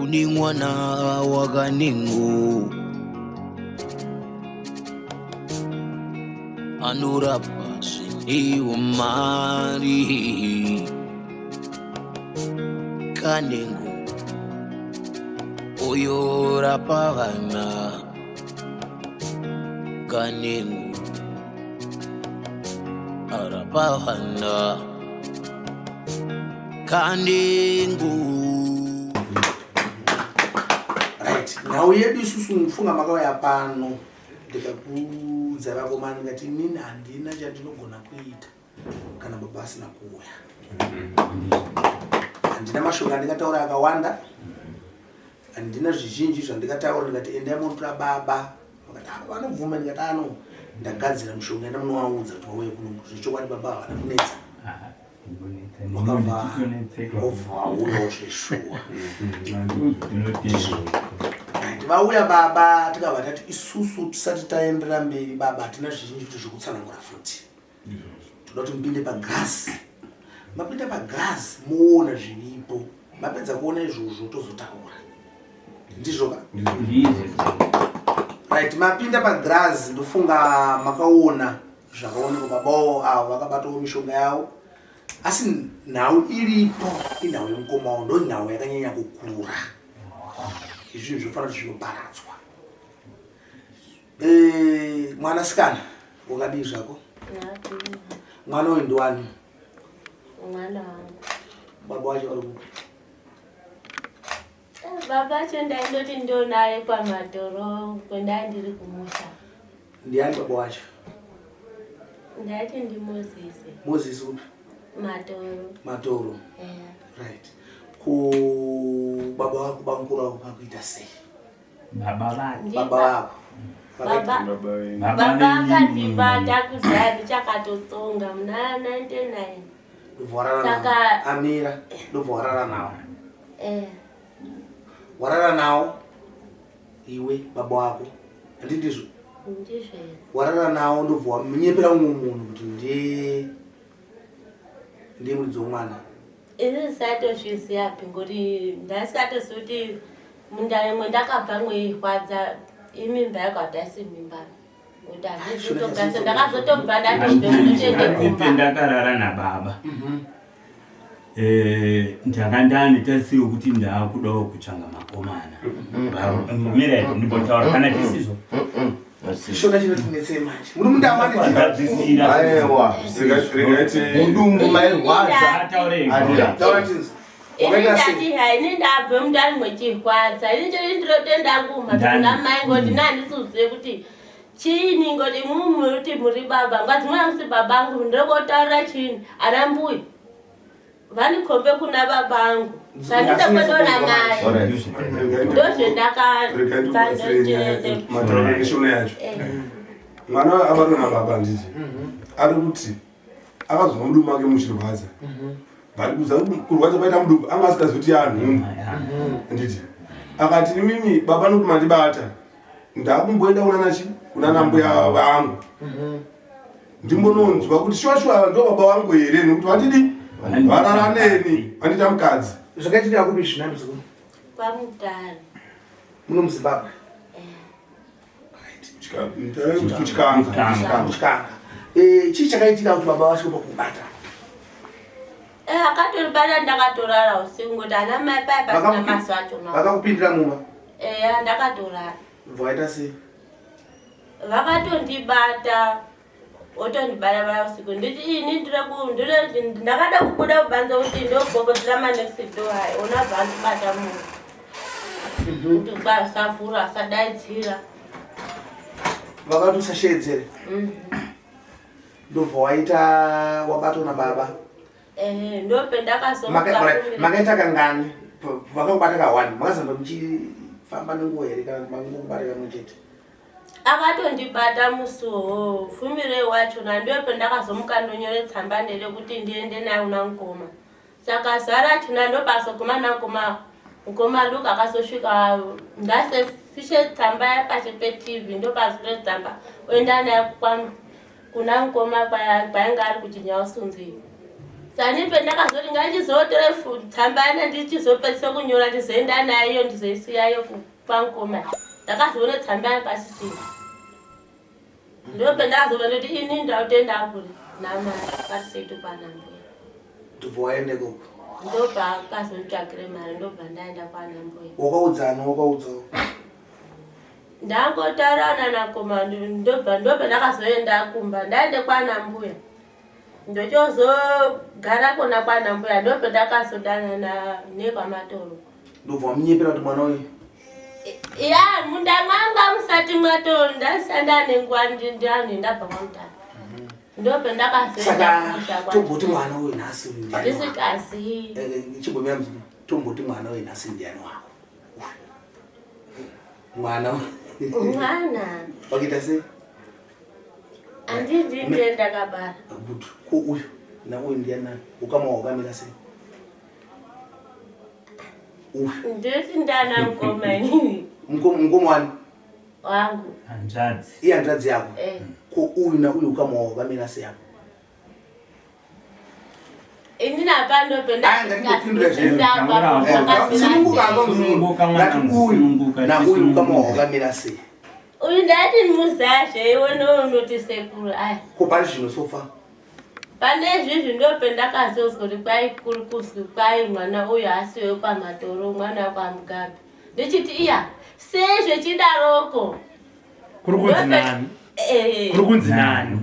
Kune mwana wakanengo anorapa zvine umari kanengo uyorapa vana kanengo arapa vana kanengo. Right, nhau yedu isusu mufunga makauya pano ndikakuudza vakomana ndikati inini handina chandinogona kuita kana baba asina kuuya. Handina mashoko andingataura akawanda, handina zvizhinji zvandingataura. Ndikati endai monotora baba, vakati ah, vanobvuma. Ndikati ano ah, ndagadzira mushonga, enda munovaudza kuti vauye kuno. Zvechokwadi baba havana kunetsa, wakabva obva vauyawo zveshuwa. Vauya baba, tikabva tati isusu tisati taendera mberi baba, hatina zvizhinji kuti zvekutsanangura futi, toda kuti mupinde pagrass. Mapinda pagrass moona zviripo, mapedza kuona izvozvo tozotaura. Ndizvo ka? Right, mapinda pagrass, ndofunga makaona zvakaonekwa. Babawo avo vakabatawo mishonga yavo, asi nhau iripo inhau yemukoma wavo, ndo nhau yakanyanya kukura. Izvi zvinhu zvinofanira kuti zvinoparadzwa. Eh, mwanasikana wakadii zvako? Mwana uyu ndiwani? Mwana wangu. Baba wacho vari kupi? Eh, baba acho ndaindoti ndonaye kwamatoro kwendai ndiri kumusha. Ndiani baba wacho? Ndaiti ndiMoses. Moses upi? Matoro. Matoro. Yeah. Right. Ku baba wako, bamukuru wako pakuita sei? Baba vake. Baba vako. Baba baba akandibata kudhaya ndichakatotsonga muna 99. Ndobva warara nawo. Saka- Amira, ndobva warara nawo. Eh, Warara nawo iwe baba wako. Handindizvo? Ndizvo. Warara nawo, ndobva wanyepera umwe munhu kuti ndiye ndiye muridzi womwana. Ini ndisatozviziva ngoti ndasingatozivi kuti mundani mwendakabva mweirwadza imimba yako, hataisi mimba, kuti handizvitogasa. Ndakazotobva ndatobve kutoende kumba. Ndakarara nababa. Eh, ndanga ndane tarisi yokuti ndaakudawo kutsvanga makomana. Mirai ndimbotaura kana tisizvo. Shona chinotinetsei manje. Muri mundau Gadzisira. Aiwa, mudumbu mairwadza. Ataure. Arira. Taura tinzi. Ini Wakaita sei? ndati hai, ini ndabve mundani mwechirwadza, ini ndiri ndinotenda kuma Ndani. kuna mai ngoti nandisuzive kuti chiini, ngoti mumuti muri baba ngadzimwe musi babangu ndinokotaurira chiini, ana mbuya vanikombe kuna babangu sanditokodona mai. Ndozvendakabva ndotoende. Mataura neshona yacho. Mwana abatwa nababa, handiti ari kuti akazwa mudumbu make muchirwadza, but kuza kurwadza kwaita mudumbu anga asikazivi kuti yanhumbu, handiti? Akati imimi baba nokuti mandibata, ndakumboenda kunanachi kunana mbuya vangu ndimbononzwa kuti shuwa shuwa ndo baba vangu here, nekuti vandidi varara neni vandiita mukadzi. Zvakaitika kupi zvina muzukuru? Kwamutare. Muno muZimbabwe. Kutyanga. Kutyanga. Eh, chii chakaitika kuti baba vasvike pakubata? Eh, akatoribata ndakatorara usiku, ngoti ana mai pai pasina maso acho ma Vakakupindira mumba? Eya, ndakatorara. Vaita sei? Vakatondibata, otondibata baya usiku, nditi ini ndire ndakada kubuda kubanze kuti ndogogodzera manext door, hai, ona bva andibata munhu kuti basavhura, asadaidzira. Vakati usasheedzere. Ndobva waita wabatwa nababa. Ehe, ndopendakazomuka. Makaita kangani? Vakakubata kahwani, makazamba muchifamba nenguva here kana mangokubata kamwe chete? Akatondibata musuwo fumire wachona, ndopendakazomuka ndonyore tsamba ndere kuti ndiende naye una mukoma. Saka zuva rachona ndopazoguma namukoma, mukoma Luka akazosvika, ndasefishe tsamba yapashe peTV, ndopazotore tsamba oenda naye kuna mukoma kwainge ari kuchinyausunzi. Sani pendakazoti ngandizotore tsamba yana ndichizopedzisa kunyora ndizoenda nayo ndizoisiyayo kwamukoma. Ndakazoona tsamba yana pasisina. Ndopendakazoona ndoti ini ndautenda kuri namai pasitu pana mbuya. Ndobva waenda ikoko? Ndopaakazonditsvakire mari ndobva ndaenda kwana mbuya. Wakaudzani wakaudzawo? Ndangotaurana nakoma ndobva ndopendakazoenda kumba ndaende kwana mbuya. Ndochozogara kona kwana mbuya ndopendakazodanana nekwamatoro. Ndobva wamunyepera kuti mwana uyu? Ya, munda mwanga musati mwato ndasanda nenguva ndani ndabva kwamutare. Ndopendakazoenda kumusha kwacho. Tomboti mwana uyu nhasi uyu ndiani wako? Ndisikazivi. Chimbomira muzukuru. Tomboti mwana uyu nhasi ndiani wako? Mwana uyu. Mwana. Wakuita sei? Handidi ndiye ndakabara. Good. Ko uyu na uyu ndiye nani? Ukama wakamira sei? Uyu. Nditi ndana mukoma inini. Mukoma mukoma wani? Wangu. Hanzvadzi. Iye hanzvadzi yako. Eh. Ko uyu na uyu ukama wakamira sei apo? Inini apa ndopenda nauyu ukama wakamira sei? Uyu ndati muzazve iwe unoti sekuru aya. Ko pari zvino sofa? Pane izvizvi ndopendakazozwa kuti kwai kuri kuzwi kwai mwana uyu haasi wekwaMatoro mwana wekwaMugabe. Ndichiti iya sei zvechidaroko? Kuri kunzi nani? Kuri kunzi nani?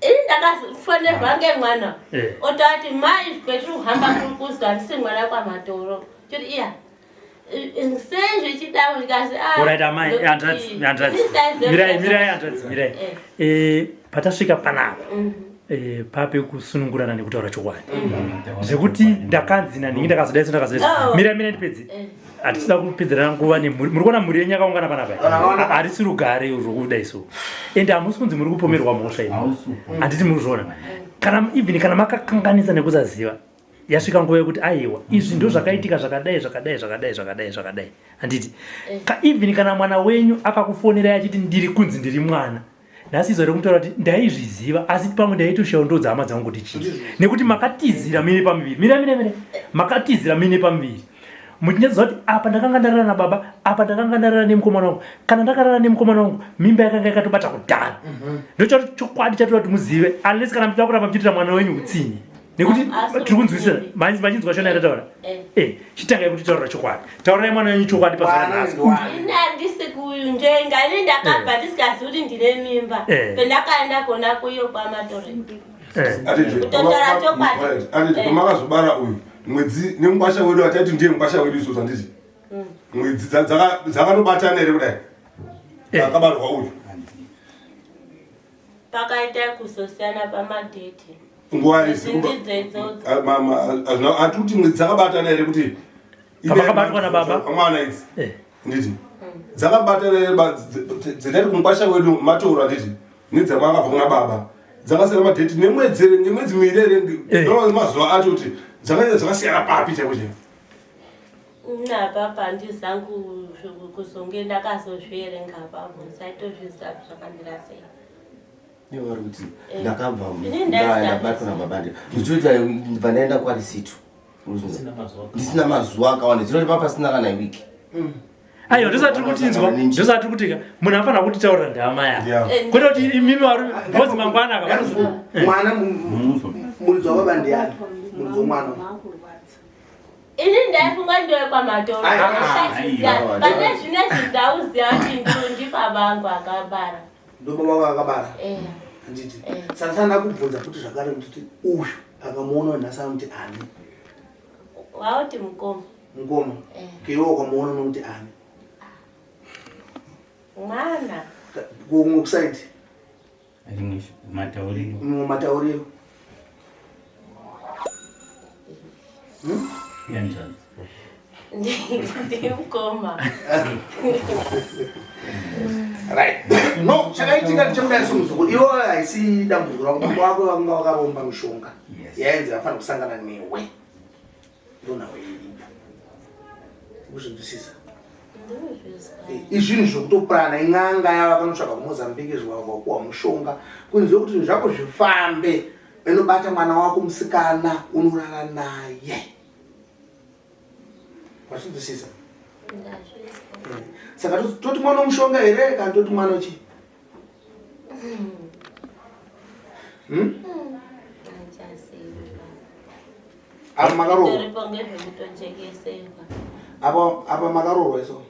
Ini ndakafonerwa ngemwana otati mai kwetiri kuhamba kuri kuzwi handisi mwana kwaMatoro. Choti iya sei zvichidaro ndikazi ah, Alright amai, hanzvadzi, hanzvadzi. Mirai, mirai hanzvadzi, mirai. Patasvika panapa. Pape kusunungurana nekutaura chokwadi. Zvekuti ndakanzi nanhingi ndakazodai so ndakazodai. Mirai, mirai ndipedze. Hatisida kupedzerana nguva nemhuri. Muri kuona mhuri yenyu yakaungana panapa? Harisi rugare rwokudai so. Ende hamusi kunzi muri kupomerwa mhosva imi. Handiti muri kuzviona. Kana even kana makakanganisa nekusaziva. Yasvika nguva yekuti aiwa izvi ndo zvakaitika zvakadai zvakadai zvakadai zvakadai zvakadai. Handiti. Ka even kana mwana wenyu akakufonerai achiti ndiri kunzi ndiri mwana. Nhasi izuva rekumutaura kuti ndaizviziva asi pamwe ndaitoshawo ndoudza hama dzangu kuti chii. Nekuti makatizira mine pamuviri. Mira mira mira. Makatizira mine pamuviri. Muchinyatsoziva kuti apa ndakanga ndarara nababa, apa ndakanga ndarara nemukomana wangu. Kana ndakarara nemukomana wangu, mimba yakanga yakatobata kudhara. Ndochati chokwadi chatoda kuti muzive unless kana muchida kuramba muchiitira mwana wenyu utsinye. Nekuti tiri kunzwisisa machinzwa shona yatataura. Chitangai kutitaurira chokwadi. Taurai mwana wenyu chokwadi pazuva ranhasi. Ini handisi kunjenga, ini ndakabva ndisikazivi kuti ndine mimba. Pendakaenda kona kuyo kwamatore. Kutotaura chokwadi. Atete, pamakazobara uyu mwedzi nemukwasha wedu atati ndiye mukwasha wedu isusu handiti? Mwedzi dzakanobatana here kudai? Akabarwa uyu. Pakaita kuzosiyana pamadheti. Nguva idzi hatuti mwedzi dzakabatana here kuti pamakabatwa nababa mwana idzi nditi dzakabatana here dzatati kumukwasha wedu matoro handiti nedzamakabva kuna baba dzakasiyana madheti nemwedzi here nemwedzi miiri here mazuva acho kuti dzakasiyana papi chaiko chaiko. Nababa ndizangu kuzonge ndakazozviverenga apapo ndisaitozviziva zvakamira sei. Ivo vari kuti ndakabva ndabatwa nababa ndichitoita ndibva ndaenda kwaRisitu ndisina mazuva akawanda chinoti pa pasina kana wiki. Aiwa ndosati tiri kutinzwa ndosati tiri kutika munhu anofanira kutitaurira ndama yake kwete kuti imimi varume because mangwana aka mwana muridzi wababa ndiani muridzi womwana. Ini ndaifunga ndiwe kwamatoro. Pane zvine zvindauziva kuti ndibaba vangu akabara. Ndobaba vako akabara? Handiti. Saka saka ndakubvunza futi zvakare kuti uyu akamuona nhasi anoti ani? Wauti mukoma. Mukoma. Iwe ukamuona unoti ani? Mwana. Kumwe kusaidi. Matauriro. Matauriro. Ndimukoma. Right. No, chakaitika ndichekudai somuzukuru. Iwe haisi dambudziko rako. Baba wako vanga vakaromba mishonga. Yainzi vafanira kusangana newe. Ndonawe iripo. Kuzvinzwisisa. Izvinhu zvekutopurana in'anga yava vanotsvaga kuMozambique zvavabva kuwa mushonga kunzi kuti zvinhu zvako zvifambe. Inobata mwana wako musikana unorara naye. Wazvinzwisisa? Saka toti mwana mushonga here kana toti mwana chii? Hmm? Apa makaroorwa? Apa apa makaroorwa iso?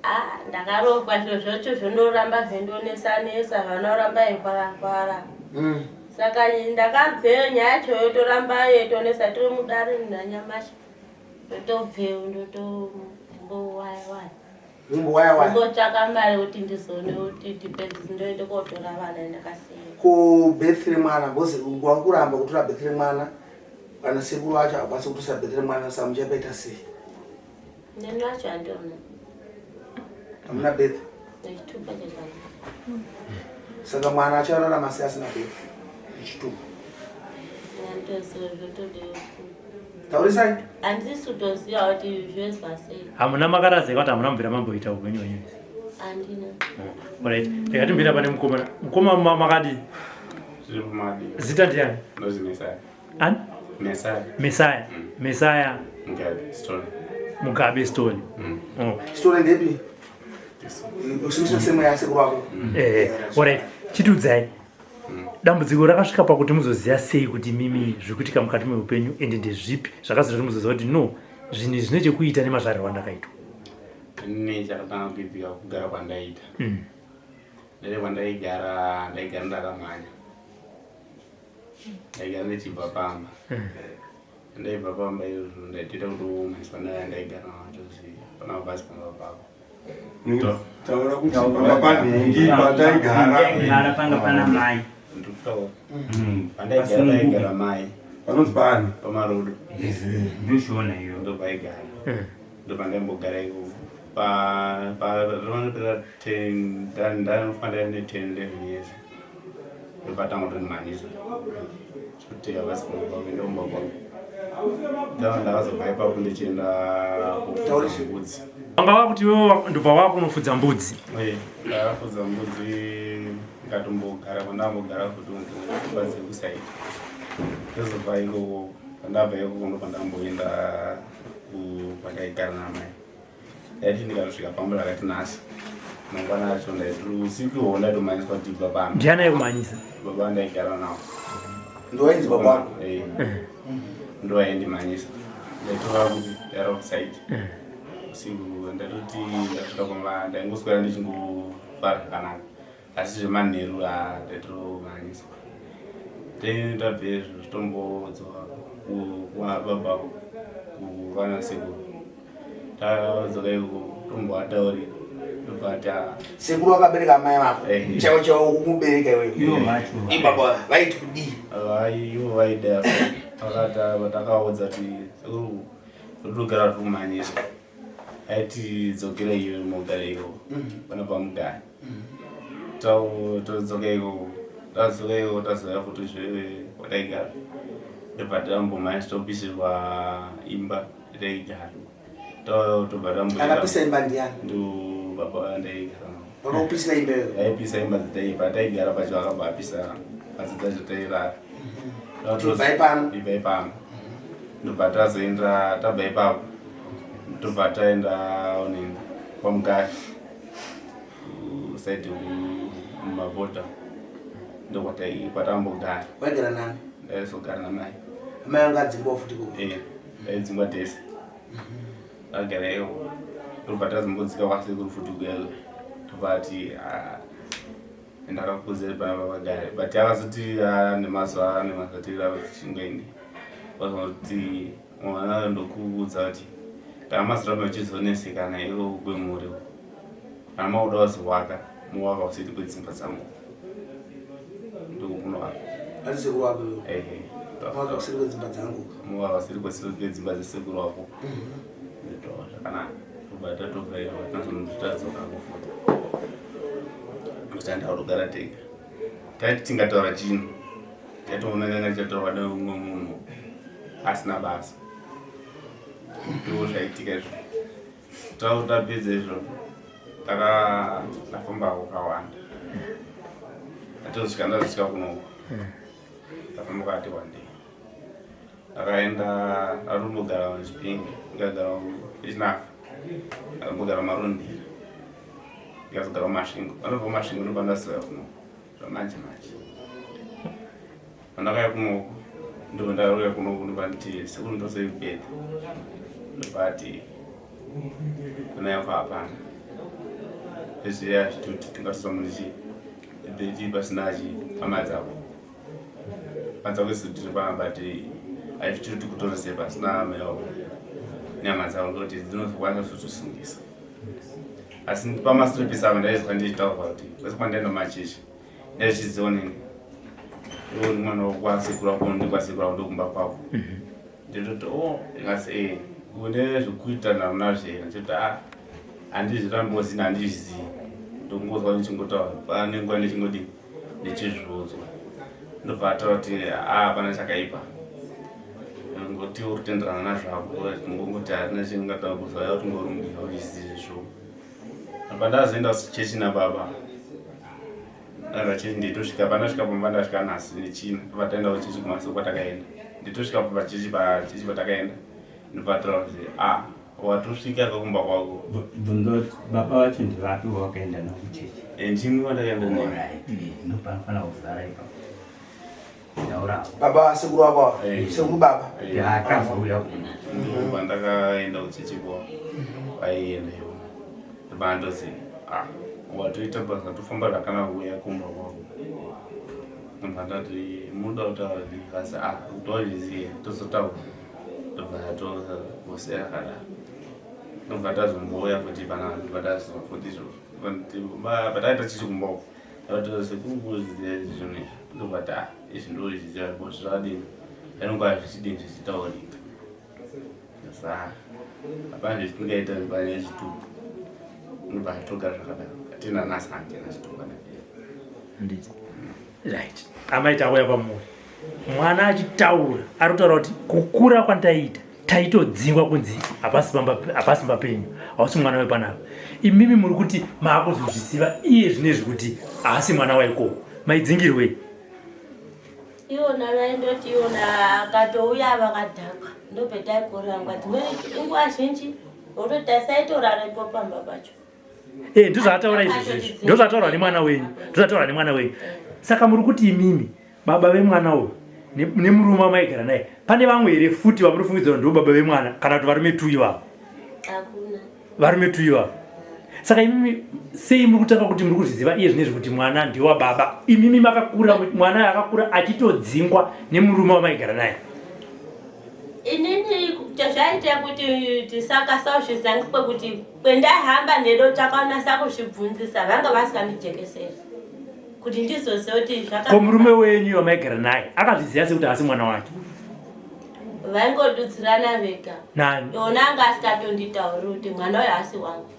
Ah, ndakaroorwa zviro zvacho zvinoramba zvindonesa-nesa vanoramba ikwara-kwara. Mm. Saka ndakabveyo nyaya yacho yotoramba yetonesa tiri mudare nanyamashi ndotobveyo ndotombowaya-waya. Mumbo waya waya. Ndingotsvaka mari kuti ndizoone kuti ndipedzise ndoende kotora vana ndakasiya. Ko birth remwana because wakuramba kutora birth remwana kana sekuru vacho hakwanisi kutosa birth remwana sa muchapaita sei? Neni wacho handiona. Hamuna birth? Nechitupa chezvana. Saka mwana achararama sei asina birth? Nechitupa. Ndandoziva zvotodiwa. Taurisai. Handisi kutoziva kuti zvoizwa sei. Hamuna makarazeka kuti hamuna mubvira mamboita upenyu hwenyu. Handina. Oh, alright. Ndikatimbira pane mukomana. Mukoma makadii? Zviri kumadi. Zita ndiani? Ndozi Mesaya. Ani? Mesaya. Mesaya. Mm. Mesaya. Mugabe Stone. Mugabe Stone. Mm. Oh. Stone ndepi? Usimisha sema ya sekuru wako. Mm. Eh, alright. Chitiudzai. Dambudziko rakasvika pakuti muzoziva sei kuti mimi zviri kuitika mukati meupenyu ende ndezvipi zvakazoita kuti muzoziva kuti no zvinhu izvi zvine chekuita nemazvarirwo andakaitwa? Ini chakatanga kuitika kugara kwandaiita. Mm. Ndere kwandaigara ndaigara ndakamhanya. Ndaigara ndichibva pamba. Mm. Ndaibva pamba izvo ndaitoita kuti umhanyiswa naye ndaigara nacho pana mabhazi pamba pako. Taura kuti panga panhingi pandaigara. Panga pana mai. Mm. Pandaigara paigara mai. Panonzi paani? Pamarodo. Ndochiona iyo. Ndopaigara. Eh. Ndopandaimbogara ikoko. Pa pa rinopera 10 ndanofanira ne 10 11 years. Ndopatanga kutondimhanyisa. Kuti havasi kumba kuenda kumba kwangu. Ndakazobva ipapo ndichienda kufudza mbudzi. Wanga wakuti iwewe ndobva wakunofudza mbudzi? Eh, ndakafudza mbudzi ndikatombogara kwandambogara futi kumba dzekusaidi. Ndozobva ikoko pandabva ikoko ndopandamboenda kwandaigara namai. Ndaiti ndikatosvika pamba ndakati nhasi mangwana acho ndaiti usiku ihwo ndaitomhanyiswa kuti ibva pano. Ndiani aikumhanyisa? Baba ndaigara navo. Ndowainzi baba wako? Eh. Ndowaindimhanyisa. Ndaitora kuti ndaira offside. Usiku ndatoti ndasvika pamba ndaingoswera ndichingofara zvakanaka. Asi zvemanheru ndaitomhanyiswa. Then ndabve zvitombodzoka kubaba kuvana sekuru. Tadzoka ikoko tombovataurira ndobva ta Sekuru vakabereka amai vako. Eh. Chaivo chaivo kumubereka iwewe. Ivo vacho. Ibaba vaiti kudii? Ivo vaida vakata vatakaudza kuti sekuru totogara tirikumhanyiswa. Aiti dzokera iwe mogara ikoko. Pana pamugara. Todzoka ikoko. Tadzoka ikoko tazouya futi zve kwataigara. Ndobva tambomhanya topisirwa imba yataigara. Tobva tamboenda. Akapisa imba ndiani? Ndo baba vandaigara navo. Vakakupisira imba iyoyo? Vaipisa imba dzataipa taigara pacho vakabva apisa mhatso dzacho tairara. Ibvai pano. Ibvai pano. Ndobva tazoenda tabva ipapo. Ndobva taenda onini kwaMugari. Kusaidi kumabhodha. Ndokwatai kwatambogara. Waigara nani? Ndaizogara namai. Amai vanga adzingwa futi koko. Eh, ndaidzingwa tese. Agara ikoko. Ndobva tazombodzika kwasekuru futi kuya. Ndobva ati ah, ndakakudzere pana vagare but akazoti nemazuva nemazuva tirava tichingoende vazoti mwana ndokuudza kuti kana mazoramba uchizonesekana iwe kwemuri kana makuda wazowaka mowaka usiti kwedzimba dzangu ndokunovaka Ari sekuru wako iwe. Ehe. Mowaka kuseri kwedzimba dzangu. Mowaka usiri kwedzimba dzesekuru wako. Nditoa zvakanaka. Tobva tatobva iyo tinazonotadzoka kufuta. Kuti andakutogara tega. Taiti tingataura chinhu. Taitoona kanga chataurwa neumwe munhu asina basa. Ndizvo zvaitika izvo. Tapedza izvo ndafamba kwakawanda. Ndatosvika ndazosvika kunoku. Ndafamba kwati wandei. Ndakaenda ndatombogara muchipinge, ndikagara echinafa, ndakambogara mumarondera, ndikazogara mumasvingo. Pandabva mumasvingo ndobva ndasira kuno zvamanje manje. Pandakauya kunoku ndobva ndauya kunoku ndobva nditi sekuru ndosei mubhedha, ndobva ati kuna yako hapana ezviya zvituti tingatosa muri chii pasina chi hama dzako panza kwese tiri pano but haifitiri kuti kutorese pasina hama yavo nehama dzavo ngekuti dzinozokwanisa kuzotosungisa asi pamasirepisi ava ndaizwa ndichitaurwa kuti kwese kwandaenda machechi ndaichiziva nini iwe uri mwana wekwasekuru wako ndekwasekuru wako ndokumba kwako mhm. ndinototi o oh, ndikasi e eh, une zvekuita namunazvo here ndinoti a ah, handizvirambozi handizvizivi ndokungozwa ndichingotaura pane nguva ndichingodii ndichizviudzwa ndobva ataura kuti haa hapana chakaipa ngoti uri kutenderana nazvako ngongoti hatina chingataura kuzvaya kuti ngorumbiwa izvizvo apa ndazoenda chechi nababa ndaenda chechi nditosvika pandasvika pamba ndasvika nhasi nechina ndobva taenda kuchechi kumasoko kwatakaenda nditosvika pachechi pachechi patakaenda ndobva ataura kuti a Watosvika kakumba kwako. Bvunza kuti baba vacho ndivapi wakaenda navo kuchechi. Eh, ndimi wandakaenda naye. Alright. Ndopanofanira kuzara ipapo. Taura. Baba sekuru wako ava. Eh. Sekuru baba. Eh. Akazouya kuno. Ndopandakaenda kuchechi kwavo. Vaienda ivo. Ndopandozi ah watoita basa tofamba zvakanaka kuuya kumba kwako. Ndobva ndati munoda kutaura ndikasi ah tozviziva tozotaura. Ndobva tozosiya yakadaro. Ndobva tazombouya futi panapa ndobva tazova futi izvozvo. Pataita chichi kumba uko ndakati sekuru munozviziva izvi zvinhu izvi. Ndobva ta ah, izvi ndozviziva because zvakadini zvanonga zvichidini zvichitaurika. Saka hapana zvetingaita pane chitupa. Ndobva togara zvakadaro. Hatina nhasi handina chitupa. Handiti. Right. Amai tauya kwamuri. Mwana achitaura ari kutaura kuti kukura kwandaiita taitodzingwa kunzi hapasi pamba hapasi pamba penyu hausi mwana wepanapa. Imimi muri kuti maakuzozviziva iye zvinezvi kuti haasi mwana waikoko. Maidzingirwei? Iwona vaindoti iwona akatouya vakadhakwa ndopetaikorangwa dzimweni inguva zhinji wototi tasaitorara pamba pacho. Eh, ndozvaataura izvozvo izvi ndozvataurwa nemwana wenyu ndozvataurwa nemwana wenyu saka muri kuti imimi baba vemwana uyu nemurume wamaigara naye pane vamwe here futi vamuri fungidzira ndivo baba vemwana kana kuti varume tu ivavo varume tu ivavo saka imimi sei muri kutanga kuti muri kuzviziva iye zvinezvi kuti mwana ndiwa baba imimi makakura mwana akakura achitodzingwa nemurume wamaigara naye Inini chazvaita kuti tisakasazvizangi kwekuti kwendahamba nedo takanasa kuzvibvunzisa vanga vasingandijekeseri kuti ndizoziva kuti zvaka ko murume wenyu wamaigara naye akazviziva sekuti haasi mwana wake vaingodudzirana vega nani ona anga asingatonditauri kuti mwana uyo haasi wangu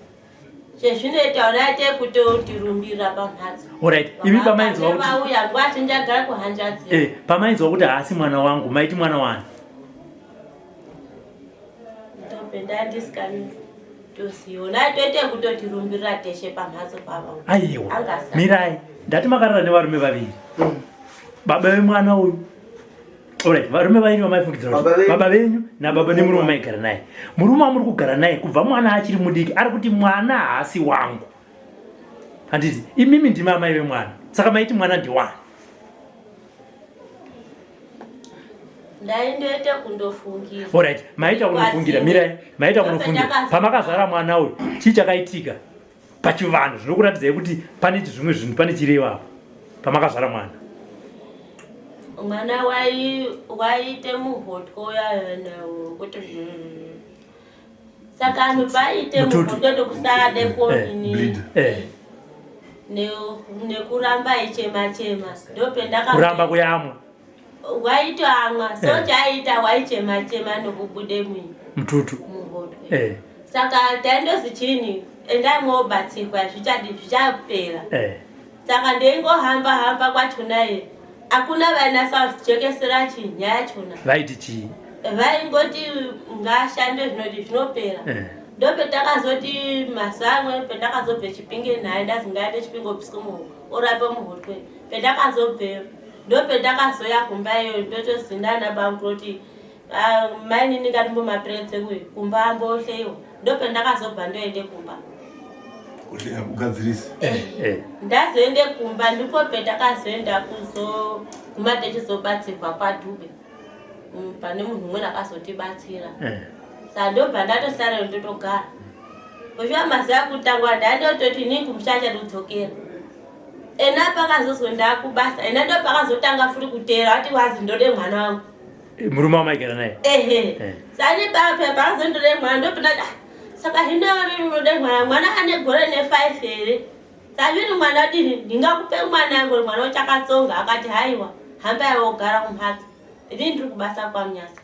Chezvinoita unaite kutotirumbira pamhatso. Alright, imi pamainzwa kuti vauya nguva zhinji agara kuhanzvadzi. Eh, pamainzwa kuti haasi mwana wangu, maiti mwana wani? Ndopenda ndisikani tosiona toite kutotirumbira teshe pamhatso pavo. Aiwa. Mirai, ndati makarara nevarume vaviri. Baba vemwana uyu Alright, varume vaini vamaifungidzira kuti baba venyu nababa nemurume wamaigara naye. Murume wamuri kugara naye kubva mwana achiri mudiki ari kuti mwana haasi wangu. Handiti imimi ndimi amai vemwana. Saka maiti mwana ndiwani? Ndaindoita kundofungira. Alright, maita kunofungira. Mirai, maita kunofungira. Pamakazvara mwana uyu, chii chakaitika? Pachivanhu zvinokuratidzai kuti pane zvimwe zvinhu pane chirevo apo pamakazvara mwana. Mwana waiite muhotwo kuti mm. saka anhu paiite muhotwo ndokusade konini eh. eh. nekuramba ichema chema ndopendaka kuramba kuyamwa waitoamwa so eh. chaiita waichema chema nokubude mututu eh. Saka taindozi chini endai mobatsirwa zvichadi zvichapera. Eh. Saka ndeingohamba hamba kwachona iye. Hakuna vainasa kujekesera chii nyaya yachona. Vaiti chii? Vaingoti ngaashande zvinoti zvinopera. Eh. Ndopetakazoti mazuva amweni pendakazobve Chipinge naye ndazi ngaende Chipinge obviswe muhuro orape muhurwe. Pendakazobveyo. Ndopendakazoya kumba iyo ndotozinda ana bamukuru kuti ah, mainini ngatimbomapiredze kuyo kumba ambohleiwa. Ndopendakazobva ndoende kumba. Kuhleya kugadzirisa. Eh, eh. Ndazoende kumba ndipo pendakazoenda kuzoguma techizobatsirwa kwaDube. Pane munhu umweni akazotibatsira. Eh. Saka ndobva ndatosara ndotogara. Kusvika mazuva ekutangwa ndandototi inini kumusha achatodzokera. Ena pakazozwa ndakubasa ena ndo pakazotanga futi kuteera ati wazi ndode mwana wangu. Murume wamaigara naye? Ehe. Eh. Sani pape pakazondode mwana ndopinda ah, saka hino unode mwana mwana ane gore ne 5 here. Sazvini mwana dini ndingakupe mwana wangu mwana uchakatsonga akati haiwa hambai wogara kumhatso. Ini ndiri kubasa kwaMunyasa.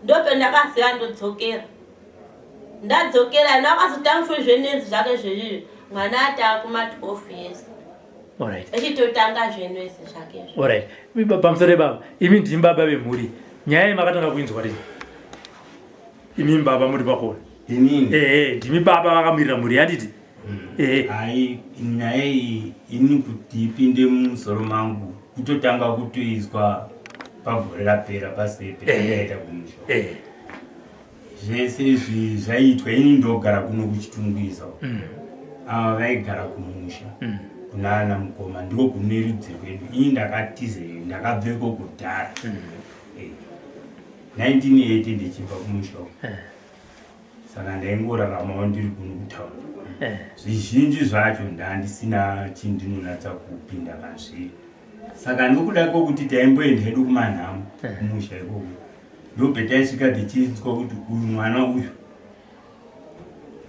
Ndopendakasiya ndodzokera. Ndadzokera ena akazotanga futi zvenezi zvake zvezvizvi mwana ati akuma 12 years. Alright. Echitotanga zvenezi zvake izvo. Alright. Pamusoro baba, imi ndimi baba vemhuri. Nyaya iyi makatanga kuinzwa rini? Imi baba muri pakona. Inini? Eh, ndimi baba vakamirira mhuri handiti? Eh. Hai, nyaya iyi ini kuti ipinde mumusoro mangu kutotanga kutoizwa pagore rapera pasepe tandaita kumusha. Zvese izvi zvaiitwa ini ndogara kuno kuChitungwiza. Ava vaigara kumusha. Kunana mukoma ndiko kune rudzi rwedu. Ini ndakatize ndakabveko kudhara. 1980 ndichibva kumusha uko. Saka ndaingoraramawo ndiri kuno kutaura. Zvizhinji zvacho ndandisina chindinonatsa kupinda mazviri. Saka nokuda kwokuti taimboenda hedu kumanhamo kumusha ikoko. Ndopetaisvika tichinzwa kuti uyu mwana uyu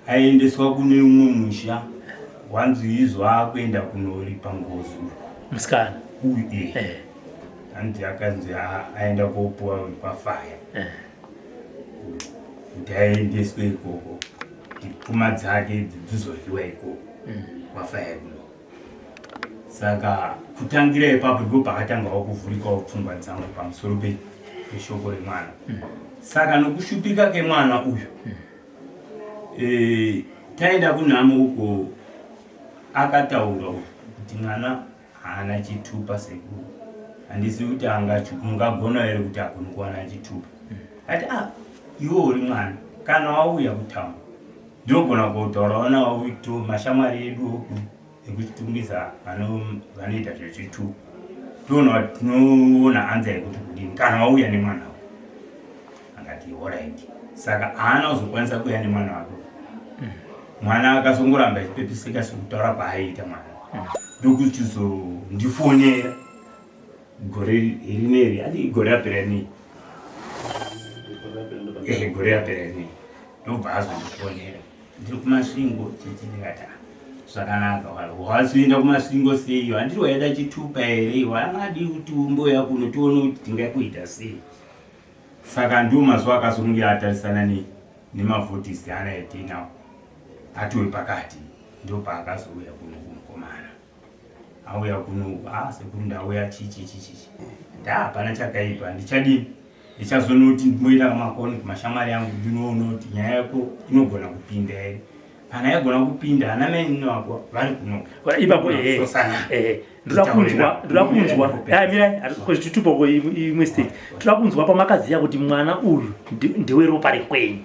aendeswa kune umwe musha wanzi izvo akuenda kunoripa ngozi uyu. Musikana uyu eh. Hanzi akanzi aenda kopuwa kwafaya. Kuti aendeswe ikoko kuti pfuma dzake dzizodyiwa ikoko kwafaya kuno. Saka kutangira ipapo ndipo pakatangawo kuvhurikawo pfungwa dzangu pamusoro peshoko remwana. Saka nokushupika kemwana uyu taenda kunhamo uko akataura kuti mwana haana chitupa sekuru. Handisi kuti mungagona here kuti agone kuwana chitupa. Ati iwe uri mwana kana wauya kutaura ndinogona kutaurawo nawo mashamwari edu ekuchitungwiza vanoita zvechitupa toona tinoona anza yekuti kudini kana wauya nemwana wako. Akati alright. Saka haana kuzokwanisa kuuya nemwana wake. Mwana akazongoramba achipepiseka sekutaura kwaaiita mwana. Ndokuchizondifonera gore rineri, ati gore rapera nei? Gore rapera nei? Ndobva azondifonera. Ndiri kuMasvingo chichi ndikati zvakanaka wazoenda kuMasvingo sei? Handiri waida chitupa here? Wangadii kuti umbouya kuno tione kuti tingakuita sei? Saka ndiwo mazuva akazonge atarisana nemavhotisi ana etinawo atiwe pakati ndopaakazouya kuno kumukomana. Auya kuno sekuru ndauya chichi chichi. Nda hapana chakaipa ndichadini? Ndichazonoti ndimboenda kumakoni kumashamwari yangu ndinoona kuti nyaya yako inogona kupinda here. Kana yagona kupinda ana mai nini wako vari kuno. Ipapo ndoda kunzwa, ndoda kunzwa. Mirai, zvitupa ko imwe stage. Ndoda kunzwa pamakaziya kuti mwana uyu ndewe ropa rekwenyu.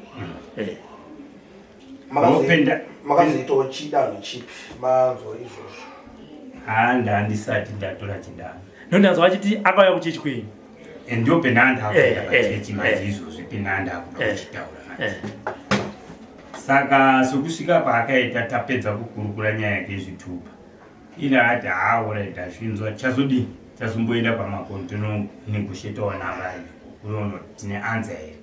Makazoitawo chidanho chipi manzwa izvozvo? Ndandisati ndatora chidanho. Ndondanzwa vachiti akauya kuchechi kwenyu. Ndio penanda akuenda pachechi manje izvozvi penanda akuda kuchitaura manje. Saka sokusvika paakaita tapedza kukurukura nyaya yake yezvitupa. Ine ati alright azvinzwa tichazodini? Tichazomboenda kwamakoni tononegotiatawo navari kunoona tine answer here.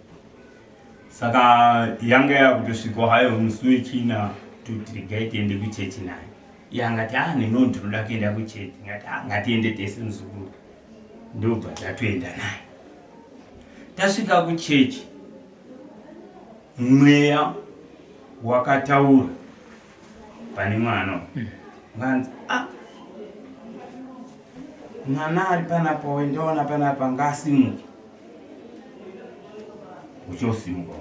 Saka yanga yakutosvikawo hayo musi wechina toti regai tiende kuchechi naye. Iye angati neno ndinoda kuenda kuchechi. Ngati ngatiende tese muzukuru. Ndobva tatoenda naye. Tasvika kuchechi mweya wakataura pane mwana nganzi mwana ari panapa wendaona panapa ngaasimuke. Uchosimuka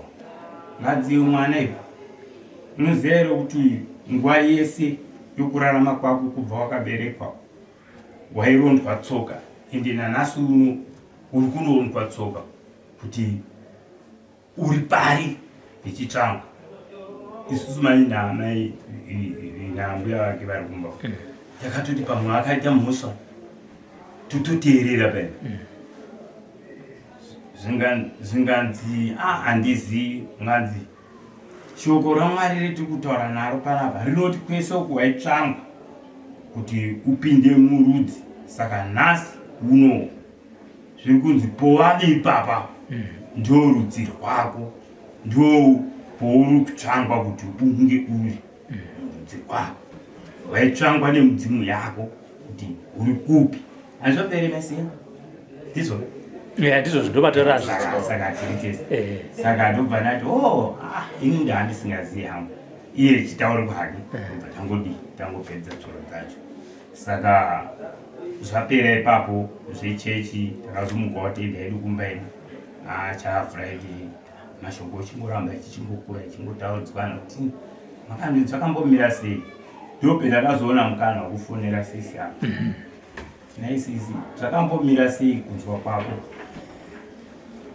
nganzi mwana iwe unoziva here kuti nguva yese yokurarama kwako kubva wakaberekwa wairondwa tsoka Ende nanhasi uno uri kunoonekwa tsoka kuti uri pari ndichitsvangwa. Isusu mai naamai naambuya vake vari kumba takatoti pamwe akaita mhosva tototeerera paya. Zvinganzi ah handizivi nganzi Shoko raMwari retiri kutaura naro panapa rinoti kwese uku waitsvangwa kuti upinde murudzi saka nhasi uno zviri kunzi povave ipapa mm. ndo rudzi rwako ndo pouri kutsvangwa kuti unge uri mm. rudzi rwako waitsvangwa nemudzimu yako kuti uri kupi Hazvapere mesiya. Ndizvo. Yeah, ndizvo zvindobatora saka tiri tese. Eh. Saka ndobva ndati oh ah ini ndandisingazivi hangu. Iye chitaure kwake. Eh. Ndobva tangodii tangopedza tsoro dzacho. Saka zvapera ipapo zvechechi takazomuka watenda hedu kumba ino. Ah cha Friday mashoko ochingoramba ichichingokura ichingotaudzwana kuti makanzi zvakambomira sei. Ndopendakazoona mukana wekufonera sisi apa. Mm -hmm. Nhai sisi, zvakambomira sei kunzwa kwako?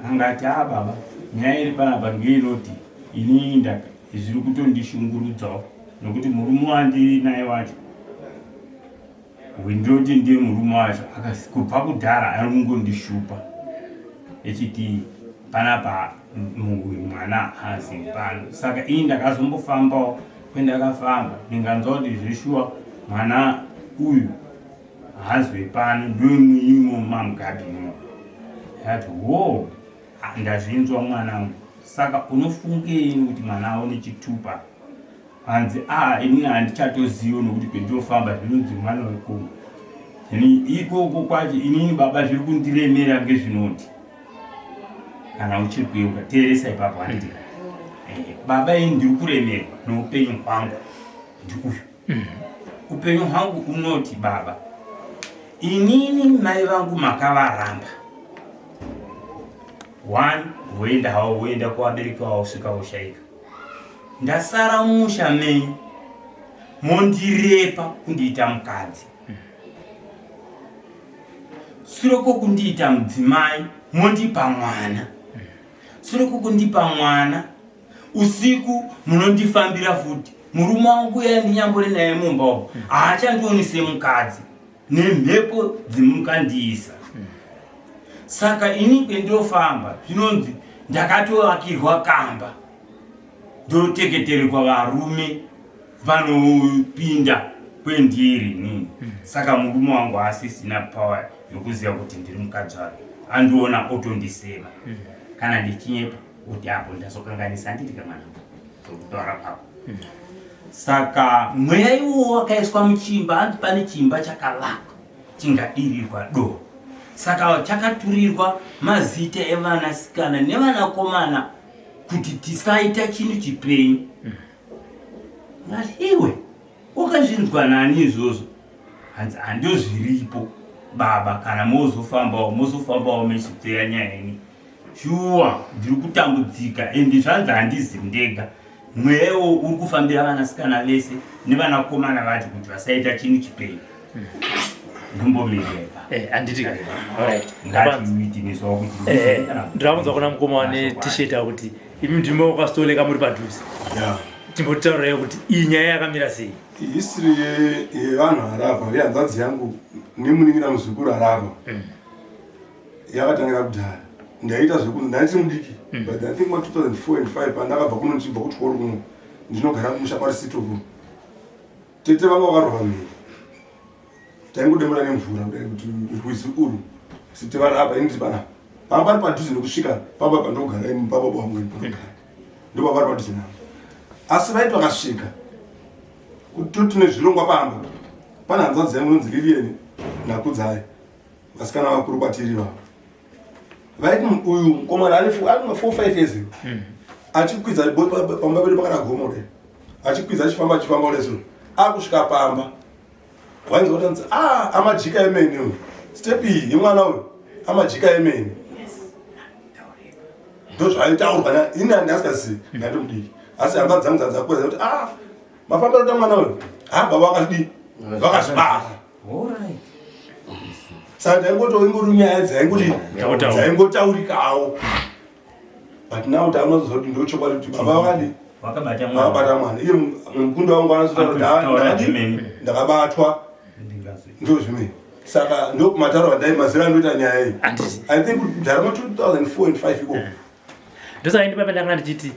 Angati a ah, baba, nyaya iri panapa ngeinoti inini ndaka zviri kutondishungurudzawo nokuti murume wandiri naye wacho wendinoti ndiye murume wacho kubva kudhara ari kungondishupa echiti panapa mwana haazi pano saka ini ndakazombofambawo kwendakafamba ndinganzwa kuti zveshuwa mwana uyu haazi wepano ndoimwimo mamugabe imo ndakati wo ndazvinzwa mwanangu saka unofungei kuti mwana aone chitupa hanzi a ah, inini handichatozivo nokuti kwendinofamba zvinonzi mwana wekongo ini ikoko kwacho inini baba zviri kundiremera ngezvinoti kana uchiri kuyeuka teeresa ipapo handiti eh, baba ini ndiri kuremerwa noupenyu hwangu ndiuyu mm. Upenyu hwangu unoti baba, inini mai vangu makavaramba one voenda havo voenda kuvabereki vavo svika voshaika ndasara mumusha menyu mondirepa kundiita mukadzi sure kwokundiita mudzimai mondipa mwana sure kwokundipa mwana Usiku munondifambira futi. Murume wangu uya ndinyambori naye mumba umu haachandioni semukadzi nemhepo dzimukandiisa. Saka ini kwendofamba zvinonzi ndakatovakirwa kamba ndoteketerekwa varume vanopinda kwendiri nini. Saka murume wangu haasisina power yokuziva kuti ndiri mukadzi wake, andiona otondisema kana ndichinyepa kuti apo ndazokanganisa handiti kamwana zokutaura kwako hmm. Saka mweya iwowo wakaiswa muchimba, hanzi pane chimba chakavakwa chingadirirwa doro, saka chakaturirwa mazita evanasikana nevanakomana kuti tisaita chinhu chipenyu. Ngati iwe wakazvinzwa nani izvozvo? Hanzi handozviripo baba, kana mozofambawo mozofambawo mechiteya nyaya ini Shuwa ndiri kutambudzika and zvanzi handizi ndega. Mweya iwowo uri kufambira vanasikana vese nevanakomana vacho kuti vasaita chinhu chipenyu. Ndombomirira. Eh, handiti ka. Alright. Ngatiwitiniswa kuti eh, eh ndirakunzwa kuna mukoma wane t-shirt akuti imi ndimi wakastoleka muri padhuze. Yeah. Timbotaurirai kuti iyi nyaya yakamira sei? History yevanhu arapa, yehanzvadzi yangu nemunin'ina muzukuru arapa. Yakatangira kudhara ndaiita zvekunzi ndaiti mudiki mm. but I think ma 2004 and 5 pandakabva kuno ndichibva kuchikoro kuno ndinogara kumusha kwarisito kuno tete vanga vakarova mhiri taingodemura nemvura kudai kuti rwizi urwu site vari apa ini ndiri panapa panga pari padhuze nekusvika pamba pandogara ini pababa vangu ini pandogara ndopa pari padhuze navo asi vaiti vakasvika kuti tine zvirongwa pamba pane hanzvadzi yangu inonzi Lilian naKudzai vasikana vakuru kwatiri vavo vaiti uyu mukomana ane 4 5 years mm. achikwidza pamba pedu pakada gomo kudai achikwidza achifamba achifamba kudai so akusvika pamba wainzwa kuti anzi ah amajika emene uyu step iyi yemwana uyu amajika emene ndozvaitaurwa ini handasikazivi ndati mudiki asi hama dzangu dzadzakura kuti ah mafambiro ata mwana uyu ha ah, baba vakazvidii vakazvibara. Saka taingoto ingori nyaya dzaingoti dzaingotaurikawo. But now takunozoziva kuti ndochokwadi kuti baba vakadi vakabata mwana. Vakabata mwana. Iye mukunda wangu anozotaura kuti ndakabatwa. Ndozvimene. Saka ndokumatauro andai mazira andoita nyaya iyi. I think kudhara ma 2004 and 5 ikoko. Ndosaka ndipapa ndanga ndichiti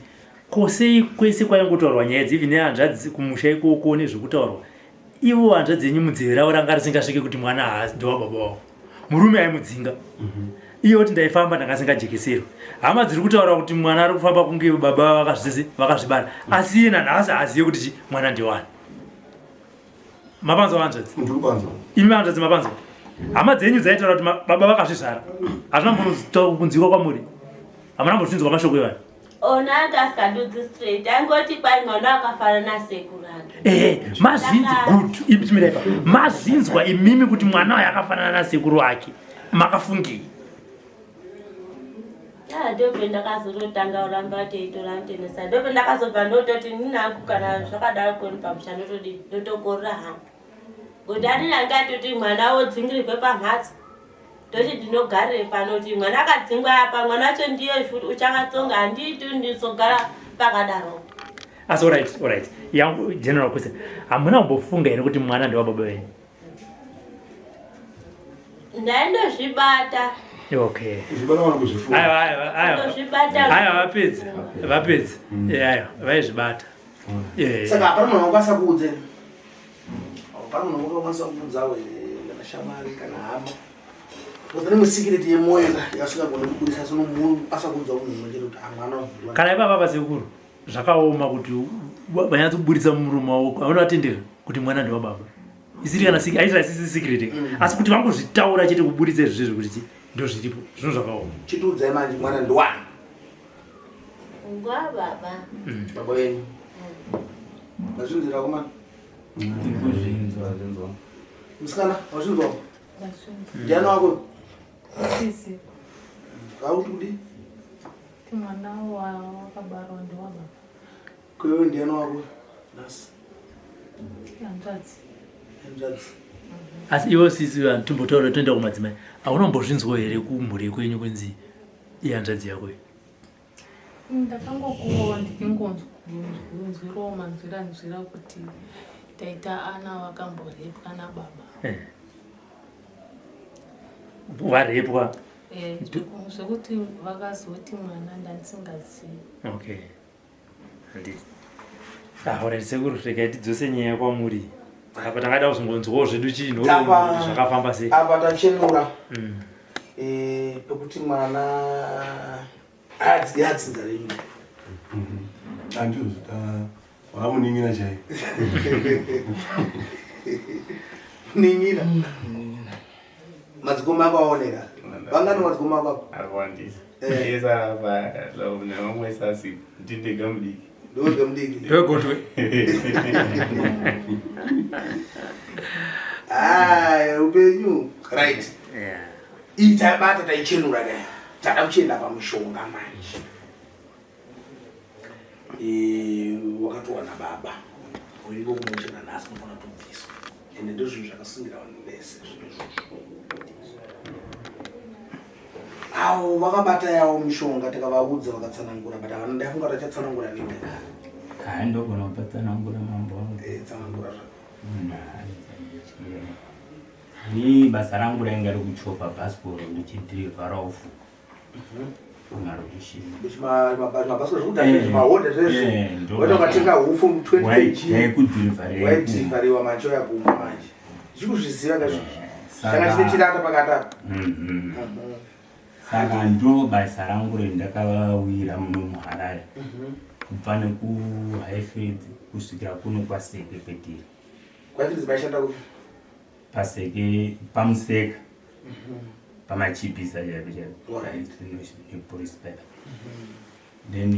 ko sei kwese kwaingotaurwa nyaya idzi even nehanzvadzi kumusha ikoko nezvekutaurwa ivo hanzvadzi yenyu munzeve ravo ranga risingasvike kuti mwana haasi ndewababa wavo murume aimudzinga mhm. iye oti ndaifamba ndanga singajekeserwa hama dziri kutaura kuti mwana ari kufamba kunge baba vakazvise vakazvibara mhm. asi iye nanhasi haazive kuti chi mwana ndewani mapanzwa hanzvadzi imi hanzvadzi mapanzwa hama dzenyu dzaitaura kuti baba vakazvizvara hazvina mbokunzwikwa kwamuri hamuna mbozvinzwa mashoko iwayo Ona anga asingandiudzi straight angoti kwai mwana akafanana nasekuru ake. Eh, mazvinzi good imi ipa. Mazvinzwa imimi kuti mwana uyu akafanana nasekuru ake. Makafungei? Ah, ndope ndakazototanga kuramba teitora mutenesa ndope ndakazobva ndototi ninaku kana zvakadaro koni pamusha ndotodii ndotokorera hangu ngokuti andinange atoti mwana wodzingirwe pamhatso Ndoti ndinogarire pano kuti mwana akadzingwa apa mwana wacho ndiye futi uchakatsonga handiiti ndizogara pakadaro. Asi alright, alright. Yangu general question. Hamuna kumbofunga here kuti mwana ndewababa venyu? Ndaindozvibata. Okay. Aiwa aiwa aiwa. Aiwa vapedza. Vapedza. Mm. Aiwa vaizvibata. Mm. Saka hapana munhu anokwanisa kuudza. Hapana munhu anokwanisa kuudzawo here kana shamwari kana hama. Because pane musikireti yemwoyo yasingagone kubudisa sono munhu asakuudza munhu mumwe chete kuti amwana ah, kana ipapa pasekuru zvakaoma kuti vanyatso kuburitsa murume wavo havana vatendera kuti mwana ndewababa isiri kana aitira isisi secret mm. asi kuti vangozvitaura chete kuburitsa izvi zvezvo kuti ndozviripo zvinhu zvakaoma chitiudzai manje mwana ndewani Ngwa baba. Mm. Baba venyu. Mazvinzira komana? Ndikuzvinzwa zvinzwa. Musikana, wazvinzwa? Ndiani wako? Sisi. Auti kudii? Mwana wakabarwa ndiwa baba. Kwewe ndiani wako? Nasi. Hanzvadzi. Hanzvadzi. Asi iwe sisi vanhu timbotaura toenda kumadzimai. Hauna kumbozvinzwawo here kumhuri kwenyu kunzi ihanzvadzi yako iyi? Ndakangokuwa ndichingonzwirawo manzwira nzwira kuti taita ana vakamborepwa nababa. Eh. Varepwa? Eh, zvekuti vakazoti mwana ndandisingazivi. Okay. Handiti. Ah, alright sekuru regai tidzose nyaya kwamuri. Apa tangada kuzongonzwawo zvedu chinhu zvakafamba sei. Apa tachenura. Mm. Eh, pekuti mwana adzinza renyu. Andizvo wamunin'ina chai. Nin'ina. Madzikoma ako aoneka. Vangani madzikoma ako apo? Akawandisa. Eh. Esa apa nevamwe sasi ndindega mudiki. Ndega mudiki. Ndegotwe. Ai, upenyu. Right. Yeah. Iyi tabata taichenura kaya. Tada kuchienda pamushonga manje. Eh, wakatowana baba. Uriko kumuchena nhasi unofana kutobviswa. Ende ndozvinhu zvakasungira vanhu vese zvinhu izvozvo. Avo vakabata yawo mishonga tikavaudza vakatsanangura but havana ndafunga kuti achatsanangura vega. Haa ndogona kupatsanangura mambo wangu. Eh, tsanangura zvako. Ini basa rangu rainga rekuchopa bhasikoro ndichidhirivhara ufu. Zvimabhasikoro hufu 20 kg waidhirivhariwa manje oya kumba manje zvikuzviziva ka changa chine chirata pakati apa mhm. saka ndo basa rangu rendakawira muno muharare mhm. kubva nekuhighfield kusvikira kuno kwaseke kwetiri paseke pamuseka mhm. pamachipisa chaipo chaipo nepolice paipa mhm. then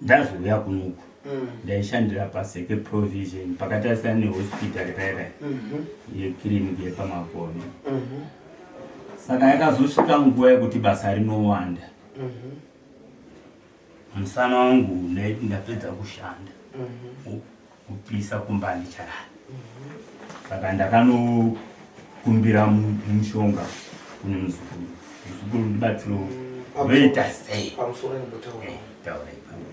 ndazouya kunoku mm. ndaishandira paseke provision pakatarisana nehospital paipai mhm. yekiriniki yepamakoni saka yakazosvika nguva yekuti basa rinowanda musana wangu ndaiti ndapedza kushanda mhm. kupisa kumba handicharara mhm. saka ndakanotora kumbira mushonga kune muzukuru muzukuru ndibatsirewo ndoita sei pamusoro ndimbotaura eh, taura ipapo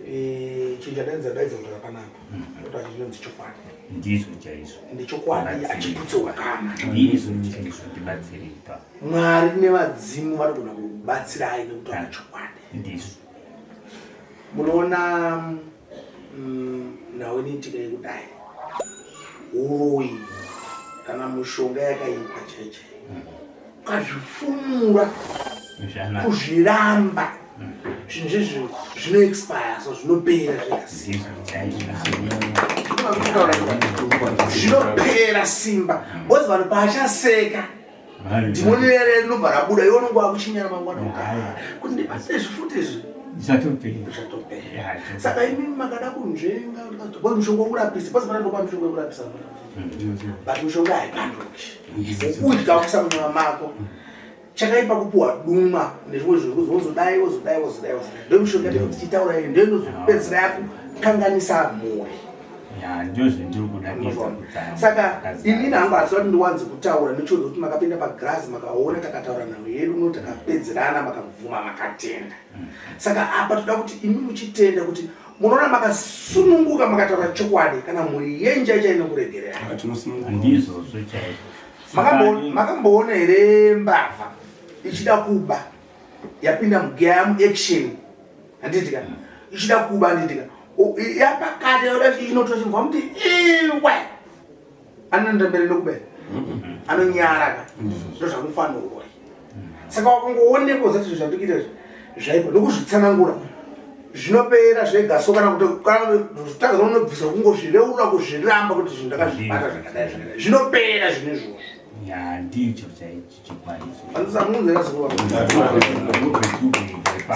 eh, chinhu chadaidza daidza kutaura panapa mm. kuti chinonzi chokwadi ndizvo chaizvo ende chokwadi achiputse ukama ndizvo chaizvo ndibatsire ipapo mwari nevadzimu vanogona kubatsirai nekutaura chokwadi ndizvo munoona mm, nhau inoitika yekudai uroyi kana mushonga yakaipa chaichai ukazvifumura kuzviramba zvinhu zvezvi zvinoexpire so zvinopera zvinopera simba bcause vanhu paachaseka dhimoni rere rinobva rabuda iwe unonge wakuchinyara mangwana kuti ndibate izvi futi izvi zvatopera zvatopera saka imimi makada kunzvenga because mushonga wekurapisa pasi pana ndokuva mushonga wekurapisa but mushonga haipanduki ukudya kuisa munyama mako chakaipa kupuwa dumwa nezvimwe zvinhu kuzi wozodai wozodai wozodai wozodai ndo mishonga yatiri tichitaura iyi ndo inozopedzisira yakukanganisa mhuri saka inini hangu asi vati ndiwanze kutaura nechozo kuti makapinda pagirazi makaona takataura nhau yedu no takapedzerana makabvuma makatenda saka apa toda kuti imi muchitenda kuti munoona makasununguka makataura chokwadi kana mhuri yenyu chaicho inokuregerera ndizvozvo chaizvo Makamboona here mbavha ichida kuba yapinda mugeya muaction handitika ichida kuba handitika yapakati yoda inotora chimbwa muti iwe anoenda mberi nokube anonyara ka ndozvamufanira uroyi saka wakangoonekwa zati zvinhu zvandikuita izvi zvaipa nokuzvitsanangura zvinopera zvega so kana kuti tanga unobvisa kungozvireurura kuzviramba kuti zvinhu ndakazvibata zvakadai zvakadai zvinopera zvinhu izvozvo ndicho chaichokwadi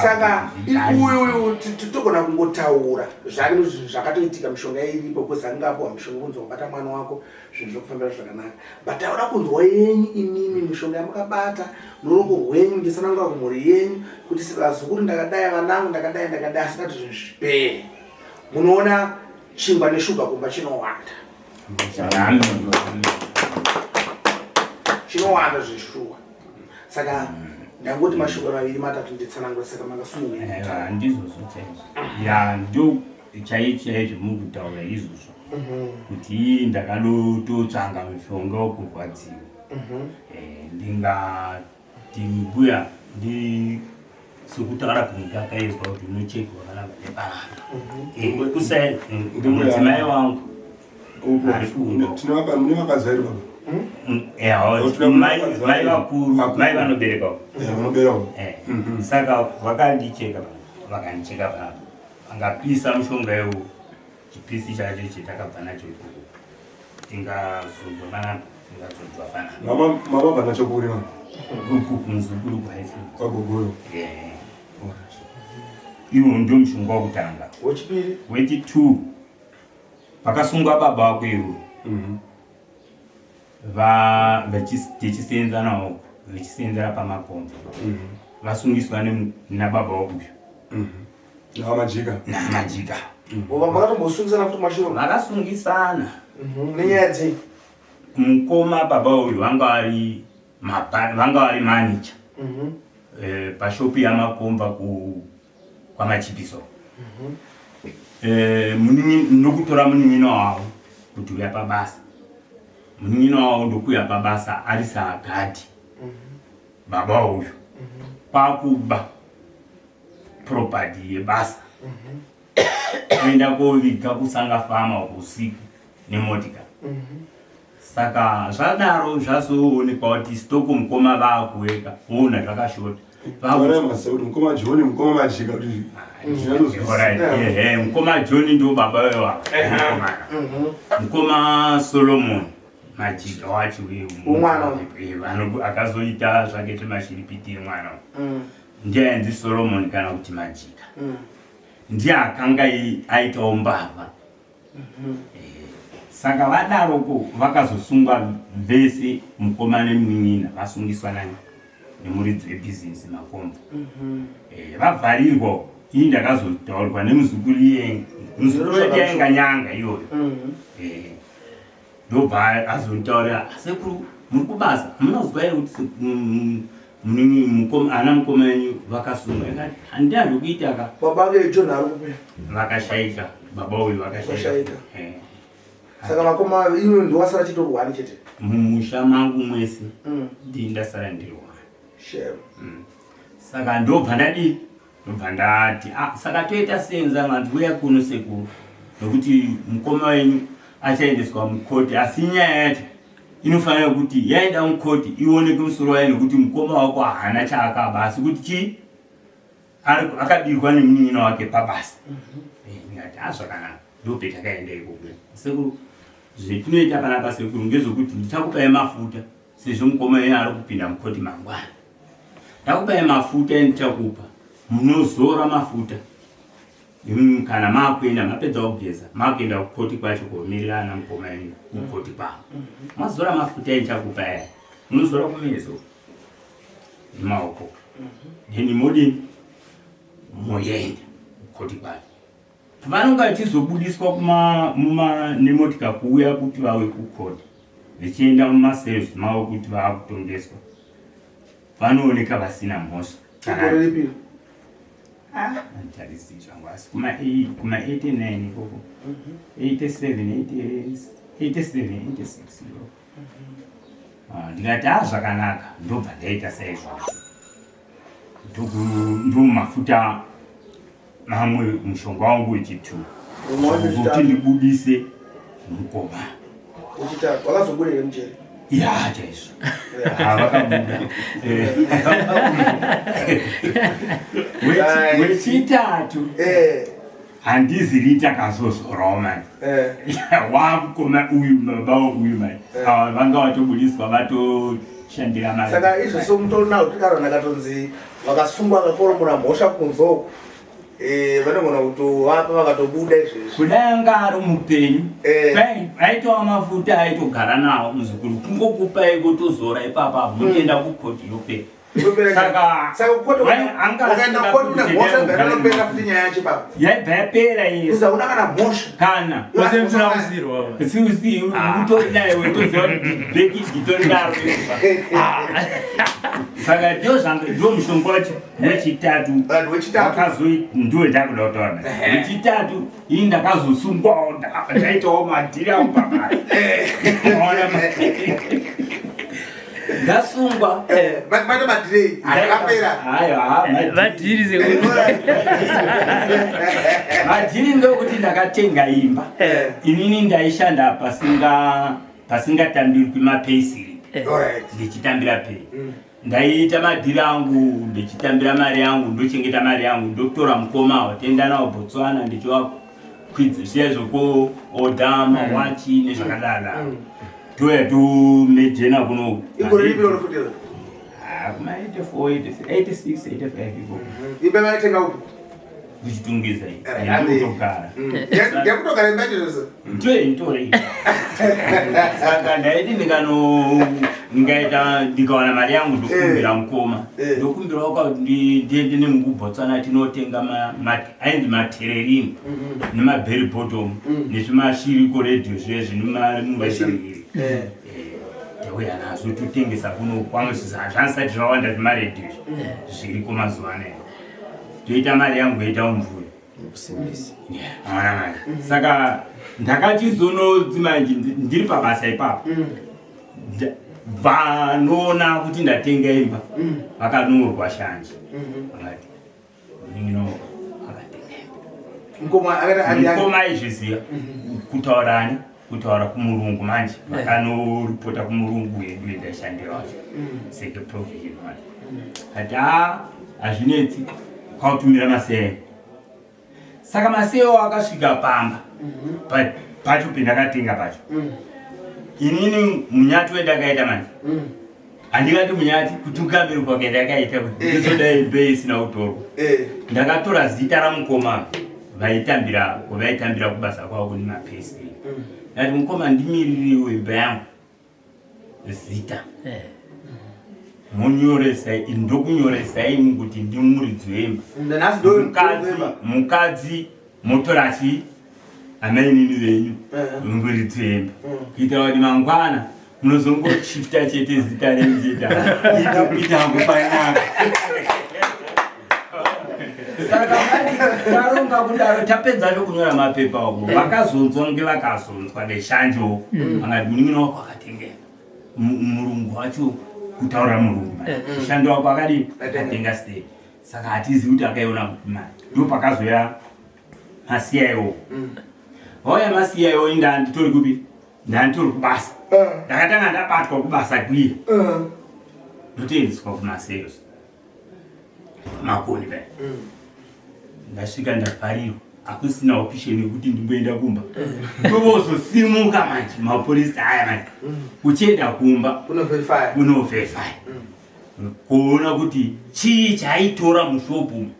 saka uyu uyu togona kungotaura zvake zvinhu zvakatoitika mishonga iripo because angapuwa mishonga kunzi wabata mwana wako zvinhu zvokufambira zvakanaka but tauda kunzwa yenyu imimi mishonga yamakabata noruoko rwenyu muchisanangura kumhuri yenyu kuti vazukuru ndakadai vanangu ndakadai ndakadai asi ndati zvinhu zvipere munoona chingwa neshuga kumba chinowanda chinowanda zveshuwa saka ndangoti mashoko maviri matatu nditsanangura saka makasununguka ndizvozvo chaizvo ya ndo chaicho chaizvo muri kutaura izvozvo mhm. kuti ii ndakanototsvanga mushonga wokurwadziwa mhm. eh, ndingati mbuya ndi sekutaura kumutakaizwa kuti unochekwa kana nepanapa mhm. eh, kusai mudzimai wangu mune vakadzi vairi baba hmm? eh, mai vakuru mai vanobereka saka vakandicheka vakandicheka panapa Angapisa mushonga iwo chipisi chacho chetakabva nacho ikoko tingazodzwa panapa tingazodzwa panapa. Mama mama bva nacho kuri mama. Uku kumuzukuru kwaisi. Kwagogoyo. Yeah. Iwo ndio mushonga wekutanga. Wechipiri. Wechi 2. Pakasungwa baba wako iwo. Mhm. Va vachiseenza nawo vachiseenzera pamakomba. Mhm. Vasungiswa nababa wako uyu. Mhm. Namajika. Namajika. Baba makatombosungisana futi mashure. Vakasungisana. Mhm. Nenyaya dzei? Mukoma baba uyu vanga vari vanga vari manager. Mhm. Eh, pashopu yamakomba ku kwamachipiso. Mhm. Eh, munin'i nokutora munin'ina wavo kuti uya pabasa. Munin'ina wavo ndokuya pabasa ari sagadhi. Mhm. Baba uyu. Mhm. Kwakuba. property yebasa oenda koviga kusanga fama usiku nemotika saka zvadaro zvazoonekwa kuti stoko mukoma vakuweka voona zvakashota mukoma john mukoma majika kuti mukoma john ndo baba wewa mukoma solomon majika wacho akazoita zvake zvemashiripiti emwana mm. Ndiye ainzi Solomon kana kuti Majika. Mm. Ndiye akanga aitawo mbavha. Mm -hmm. E, saka vadaroko vakazosungwa vese mukoma nemunin'ina vasungiswa nani nemuridzi webhizinesi Makomba. Mm -hmm. E, vavharirwa ini ndakazotaurirwa nemuzukuru iye muzukuru wedu yainga nyanga iyoyo. Mm -hmm. E, ndobva azonditaurira sekuru. Muri kubasa hamuna kuzwa here kuti ana mukoma yenyu vakasungwa? Ndikati handina zvekuita ka. Baba vake John ari kupi? Vakashaika baba uyu vakashaika. Eh. Saka vakoma iwe ndiwasara chitorwani chete. Mumusha mangu mwese ndini ndasara ndirwani. Shame. Saka ndobva ndadii? Ndobva ndati ah, saka toita sei nzanga ndiuya kuno sekuru nokuti mukoma wenyu achaendeswa mukoti asi nyaya yacho inofanira kuti yaenda mukoti ioneke musoro wayo nokuti mukoma wako haana chaakaba asi kuti chii akabirwa nemunin'ina wake pabasa. Ndikati ah, zvakanaka ndopetakaenda ikoko sekuru zvetinoita panapa sekuru ngezvekuti ndichakupai mafuta sezvo mukoma wenyu ari kupinda mukoti mangwana ndakupai mafuta endichakupa munozora mafuta kana makuenda mapedza kugeza makuenda kukoti kwacho komirira ana mukoma yenyu kukoti kwavo mazora mafuta endichakupa aya munozora kumeso nemaoko then modini moenda kukoti kwacho Vanonga vachizobudiswa nemotika kuuya kuti vauye kucourt vechienda mumacells mavo kuti vaakutongeswa vanooneka vasina mhosva. Gore ripi? Handitarisi zvangu asi kuma 89 ikoko 87 87 86 ikoko. Ndikati ah zvakanaka ndobva ndaita saizvozvo. Ndomafuta mamwe mushonga wangu wechitu kuti ndibudise mukoma. Wakazobuda here mujeri? Ya chaizvo. Vakabuda. Wechitatu handizi ritakazozorowa manje. Wamukoma uyu baba uyu manje. Ava vanga vatobudiswa vatoshandira mari. Saka izvo so mutori nawo tikaro ndakatonzi vakasungwa vakakoromora mhosva kunze uko. Vanogona kutovapa vakatobuda izvezvi. Kudai anga ari mupenyu aitova mafuta aitogara nawo muzukuru kungokupa ikotozora ipapa apo muchienda kukoti yopera. Yaibva yapera iyeuna kana mhosva kana utori naye wetoziva kuti bheki nditori naro saka ndio zvanga ndio mushonga wacho wechitatu wakazoi ndiwo ndakuda kutaura naye wechitatu ini ndakazosungwawo ndaitawo madhiri angu pabasa ndasungwa maita madhiri akapera madhiri madhiri ndokuti ndakatenga imba inini ndaishanda pasinga pasingatambirwi mapaysiri ndichitambira pay Ndaiita madhiri angu ndichitambira mari yangu ndochengeta mari yangu ndotora mukoma watienda nawo Botswana ndichivakwidza zviya zvekuoda mawachi nezvakadada touya tomejena kuno Igore ripi raunofutira? Ah, kuma 84 86 85 ikoko Imba vaitenga upi? Kuchitungwiza iyi yandikutogara. Yakutogara imba yacho zvose? Ndiyo nditori. Saka ndaiti ndikano ndingaita ndikawana mari yangu ndokumbira mukoma. Ndokumbira waka ndiende nemukuBotswana tinotenga ainzi matererini nemabheri bottom nezvimashiriko radio zviye zvine mari mumashiri. Tauya nazvo totengesa kuno kwamwe zvanisati zvawanda zvimaredhiyo zviriko mazuva anaya. Toita mari yangu yoita mumvuri. Nekusimbisa. Aona mari. Saka ndakachizonodzi manje ndiri pabasa ipapo. Vanoona kuti ndatenga imba vakanorwa shanje. Vakati munin'ina akatenga imba. Mukoma akati andi Mukoma aizviziva kutaura ani kutaura kumurungu manje vakanoripota kumurungu wedu wendaishandira wacho seke provision wacho. Ati haa hazvinetsi kwakutumira masee. Saka masee akasvika pamba pacho pendakatenga pacho. Inini munyati wendakaita manje. Handingati munyati kutungamiri kwake ndakaita kuti ndizoda imbe isina kutorwa. Ndakatora zita ramukoma vaitambira vaitambira kubasa kwavo kune mapesi. Ndati mukoma ndimiririwo imba yangu. Zita. Monyoresa ndokunyoresai imi kuti ndimuridzi wemba. Mukadzi motora chii? Amainini venyu muridzi wemba. Kuitira kuti mangwana Munozongochifta chete zita renyu chete. Itopinda hangu panaka. Saka taronga kudaro tapedza zvokunyora mapepa uko vakazonzwa kunge vakazonzwa neshanjo vakati munin'ina wako akatengera murungu wacho kutaura murungu mushando wako akadii akatenga stay saka hatizivi kuti akaiona kupi mari ndo pakazoya maCIO vauya maCIO inda nditori kupi ndanditori kubasa ndakatanga ndabatwa kubasa kwiye ndotoendeswa kumasales makoni paya ndasvika ndavharirwa hakusina option yekuti ndimboenda kumba ndovozosimuka manje mapurisa aya manje uchienda kumba kunoverify kuona kuti chii chaaitora mushopu umu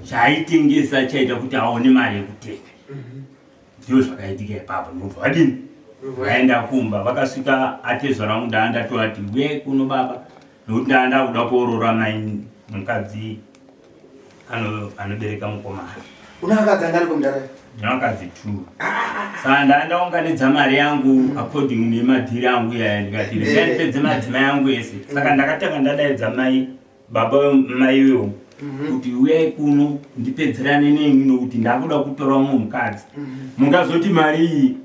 chaaitengesa chaita kuti aone mari yekutenga ndizvo zvakaitika ipapo ndobva vadini vaenda kumba vakasvika atezvara vangu ndaa ndatovati uye kuno baba nokuti ndaa ndakuda kuorora mai mukadzi anobereka mukomana. Una vakadzi angani kumudhara? Ndina vakadzi two. Saka ndaa ndaunganidza mari yangu according nemadhiri angu yaya ndikati regai ndipedze madzimai angu ese. Saka ndakatanga ndadaidza mai baba mai wewo kuti uyai kuno ndipedzerane nemi nokuti ndakuda kutora umwe mukadzi. Mungazoti mari iyi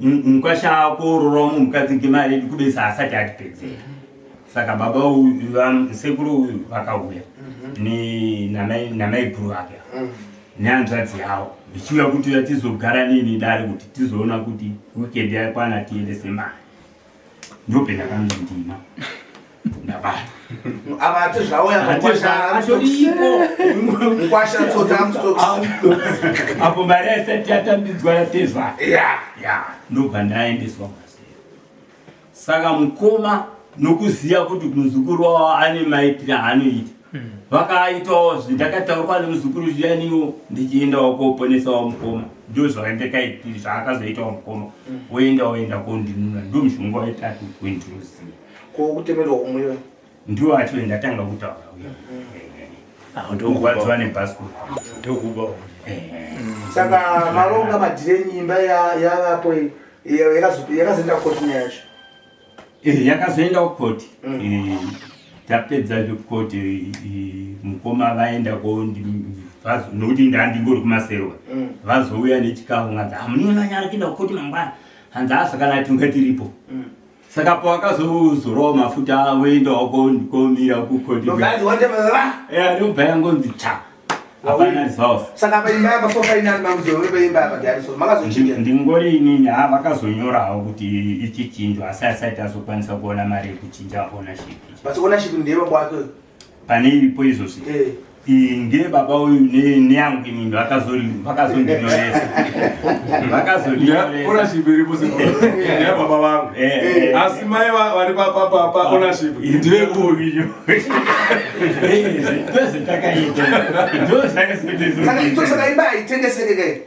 mukwasha akuorora umwe mukadzi ngemari yedu kubesa asati atipedzera. Saka baba uyu sekuru uyu vakauya namaiguru vake nehanzvadzi yavo ndichiuya kuti uya tizogara nini dare kuti tizoona kuti weekend yakwana tiendese mari. Ndopendakanzi ndima ndabata. Apa atizvauya mukwasha tsotsi amstokes. Apo mari haisati yatambidzwa yatezva. Ya, ndobva ndaendeswa kumasero. Saka mukoma nokuziva kuti muzukuru wavo ane maitire aanoita vakaitawo zvindakataurwa nemuzukuru zviyaniwo ndichiendawo koponesawo mukoma ndo zvaakazoitawo mukoma woenda woenda kondinuna ndo mushonga waitatu wendinoziva. Ko kutemerwa kumwiwa? Ndiwo acho ndatanga kutaura uya. Ndokurwadziwa nebhasikoro. Ndokuba. Saka maronga madhiri enyu imba yavapo iyi yakazoenda kukoti nyaya yacho? Yakazoenda kukoti. Tapedza zvekukoti mukoma vaenda nokuti ndandingori kumaserwa vazouya nechikafu nganzi hamunina nyara kuenda kukoti mangwana hanzi azvakanaka tinge tiripo. Saka pawakazozorawo mafuta woendawo komira kukoti. Ndobva yangonzi cha. Hapana results. Saka apa imba yapa sofa ina mamuzoro peimba apa ndiyani so makazochinja. Ndingori inini ha vakazonyorawo kuti ichi chinjo asi asati azokwanisa kuona mari yekuchinja ownership. But ownership ndiye baba wake. Pane iripo izvozvi. Iyi ndiye baba uyu neyangu inini vakazondinyoresa. Vakazondinyoresa. Ownership iripo ndeye baba vangu. Asi mai vari pa ownership ndive kuuyu. Ndozvatakaita. Ndozvaizoita. Saka imba haitengeseke kai?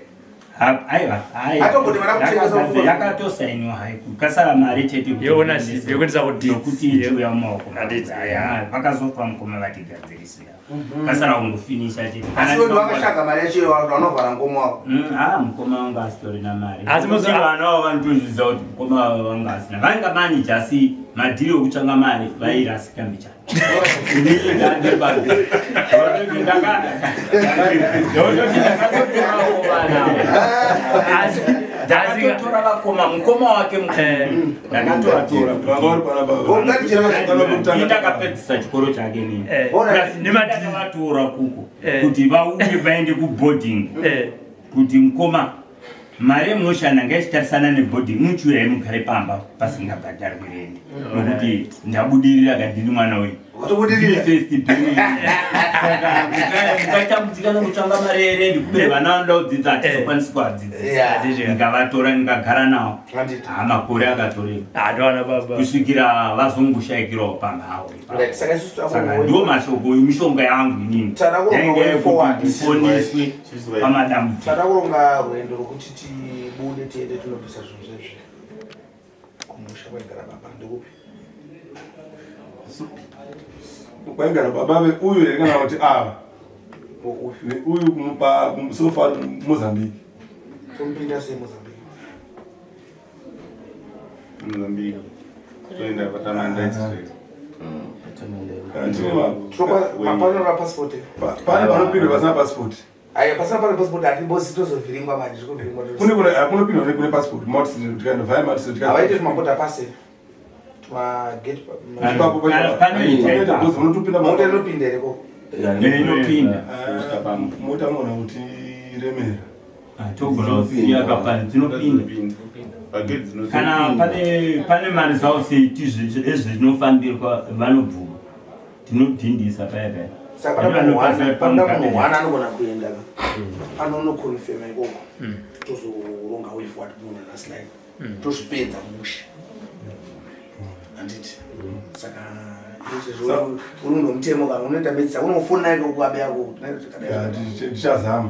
Aiwa, Hatogoni vana kutengesa mfuko. Yakatosainiwa hai kukasara mari chete kuti Yeownership, yekuendesa kudeeds. Yokuti ichiuya mumaoko. Handiti. Aya, vakazofa mukoma vatigadzirisira. Kasara kungofinisha chete. Asi wedu vakashaka mari yacho vanovhara mukoma wako. Mukoma wangu asitorina mari. Asi vana vavo vanotozviziva kuti mukoma wavo vanga asina. Vanga manija asi madhiri okutsvanga mari vairasika mbichana. Ndakatotora vakoma mukoma wake mukuru ndakatovatora ndakapedzisa chikoro chake nini ndakavatora kuko kuti vauye vaende kuboarding kuti mukoma mari yemunoshanda ngaichitarisana neboarding muchiuya mugare pamba pasingabhadharwi rendi nokuti ndabudirira kadini mwana uyu Watobudirira. First born. Saka mukatambudzika nokutsvanga mari yerendi kube vana vanoda kudzidza hatizokwanisi kuvadzidzisa. Ndikavatora ndikagara nawo. Handiti. Makore akatoreba. Ndoana baba. Kusvikira vazongoshaikirawo pamba avo. Right, saka isusu Saka takuronga ndiwo mashoko mishonga yangu inini. Tarakuronga Yainge way yekuti forward. ndiponeswe pamadambudziko. Tarakuronga rwendo rwokuti tibude tiende tinobvisa zvinhu zvezvi kumusha kwaigara baba ndikupi? Kwaigara baba veuyu here kana kuti ava? Veuyu kumupa so far Mozambique. Tomupinda sei Mozambique? Mozambique. Toenda patamanda straight. Panora passport. Pane panopindwa pasina passport. Aya pasina pane passport hatimbozi tozovhiringwa manje zvikovhiringwa. Kune kune kunopindwa nekune passport. Moti tikandovhaya mati tikandovhaya. Havaite zvimabhodha pasi. Tumagate ipapo panoita ngozi unotopinda mota inopinda here ko? Inopinda. Ah, mota muona kuti remera. Ah, togona kusiya kapani dzinopinda. Kana pane pane mari zvawo seiti ezvinofambirwa vanobvuma. Tinodhindisa paya paya. Saka panoda munhu one anogona kuenda ka. Anonokonfirma ikoko. Tozoronga way forward munhu naslide. Tozvipedza mushe. Handiti. Saka uri munhu wemutemo kana unoita medza unofona iko kuabe yako. Ndichazama.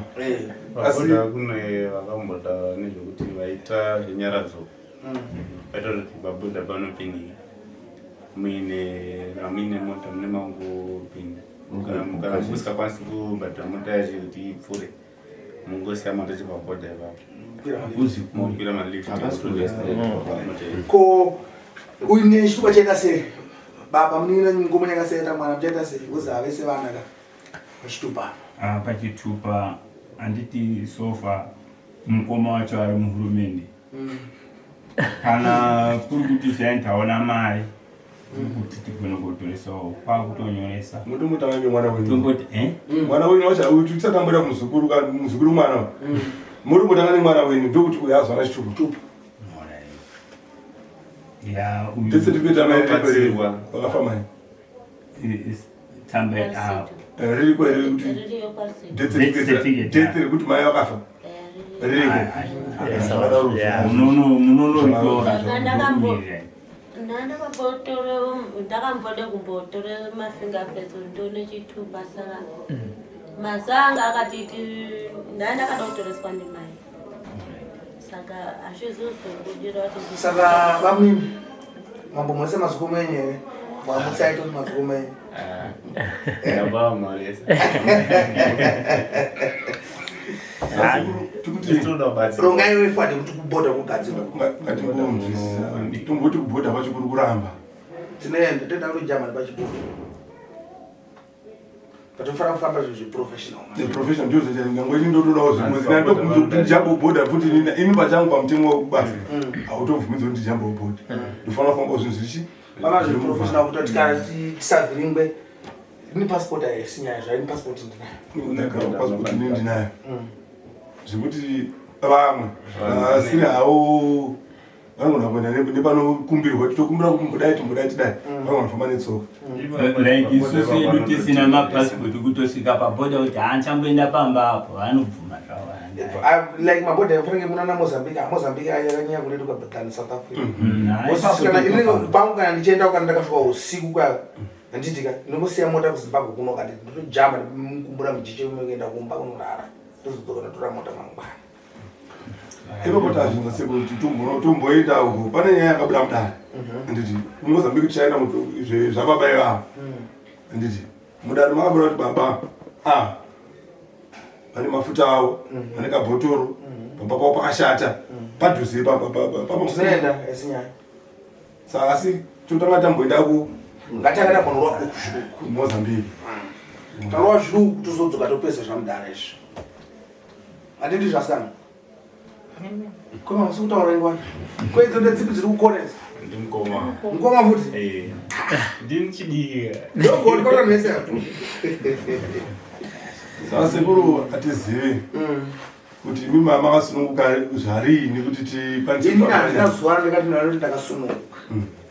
Asi kune vakambotaura nezvekuti vaita zvenyaradzo. Vaita kuti pabuda panopindika. Muine muine mota mune mangopinda. Kana musikakwanisi kubhadhara mota yacho kuti ipfure. Mungosiya mota chipabhodha ipapo. Mokwira malift. Ko uine chitupa chaita sei? Baba munin'ina mukoma nyakasaita mwana muchaita sei? Because havese vana ka pachitupa. Ah, pachitupa handiti sofa mukoma wacho ari muhurumende. Kana kuri kuti zvai ndaona mari kuti tigone kutoresawo kwakutonyoresa. Mutombotanga nemwana wenyu. Tomboti eh? Mwana wenyu wacho uyu tisatambuda muzukuru kana muzukuru mwana. Mutombotanga nemwana wenyu ndokuti uyu azwana chitupa. Ya uyu. Death certificate amai vakafa mai. Tsamba ah. Ririko here kuti death certificate death rekuti mai vakafa. Ririko. Munonoritora. Ndakambode kumbotore mafingerprints kuti ndione chitupa saka mazuva anga akatiti ndanga ndakada kutoreswa ndimai saka hazvizozobudira kuti Saka vamwini mambo mwese mazukuru menyu here? Mwamutsaita kuti mazukuru menyu. Rongai wefuadi kuti kubhodha kugadzirwa. Ngatimbonzwisisa. Tomboti kubhodha kwacho kuri kuramba. Tinoenda toenda kuJamani pachibhodha. Patofanira kufamba zvinhu zveprofessional. The professional ndizvo zvacho nyange ini ndotodawo zvimwe. Ndinatobvunza kuti ndijambo bhodha futi ini ini pachangu pamutemo wekubasa. Hautobvumidzwa kuti ndijambo bhodha. Ndofanira kufamba zvinhu zvichi. Famba zveprofessional kuti kana tisavhiringwe. Ini passport haisi nyaya zvayo, ini passport ndinayo. Ndakawo passport ini ndinayo. Zvekuti vamwe vasiri havo vanogona kuenda nepanokumbirwa tokumbira kuti mbodai timbodai tidai vanogona kufamba netsoka. Like isusu yedu tisina mapassport kutosvika pabhodha kuti hanchamboenda pamba apo vanobvuma zvavo. Like mabhodha ekufanenge munana Mozambique, ah, Mozambique yakanyanya kureruka than South Africa. Kana ini pangu kana ndichienda kana ndakasvika usiku kwayo handiti ka ndingosiya mota kuZimbabwe kuno kati ndotojamba ndikumbura mujiche kuenda kumba kunorara ndozodzoka ndotora mota mangwana. Ipapo tazvinza sekuti tomboenda uko pane nyaya yakabuda mudare. Handiti kuMozambique tichaenda zvababa ivavo. Handiti mudare makabuda kuti baba ah vane mafuta avo vane kabhotoro pamba pavo pakashata padhuze ipapa Tinoenda haisi nyaya. Saka asi totanga tamboenda ku Ngatanga tambonorwa kuMozambique. Tarwa zviduku tozodzoka topedza zvamudhara izvi. Handiti zvasikana? Koma musi kutaura ingwani. Ko idzo ndedzipi dziri kukonesa? Ndimukoma. Mukoma futi? Eh. Ndini chidiki. Ndogoni kota mese. Saka sekuru hatizivi kuti imi mama makasununguka zvariini kuti tikwanise Ini handina zuva randakati ndinoti ndakasununguka.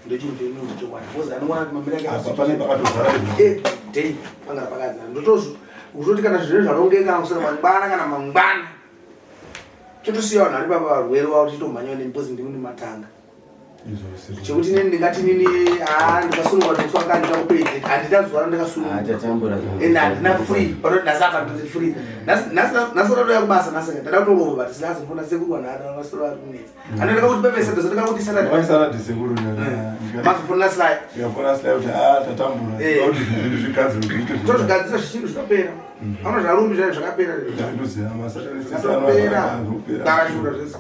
Ndochinhu chokwadi. Because anowana kuti mamira ake Apa pane pakatozara every day pangara pakazara. Ndotozvo kutoti kana zvinhu zvarongeka kana kusara mangwana kana mangwana. Totosiya vanhu vari baba varwere vavo tichitomhanya nembuzi ndimi nematanga. Chekuti inini ndingati inini haa ndikasununguka kuti musi wakati ndakupedze handina zuva randakasununguka. And handina free panoti nhasi apa ndiri free. Nhasi ndatoya kubasa nhasi ndada kutorova but nhasi ndifuna sekuru vanhu ava vasoro vari kunetsa. Anoenda kuti pepese ndosati kakuti Saturday. Why Saturday sekuru? Mazofona Sly. Ndikafona Sly kuti ah tatambura. Kuti zvinhu zvigadzirwe zviite. Tozvigadzira zvinhu zvinopera. Ano zvarumbi zvayo zvakapera. Ndoziva maSaturday Zvakapera. Ndakashura zvese.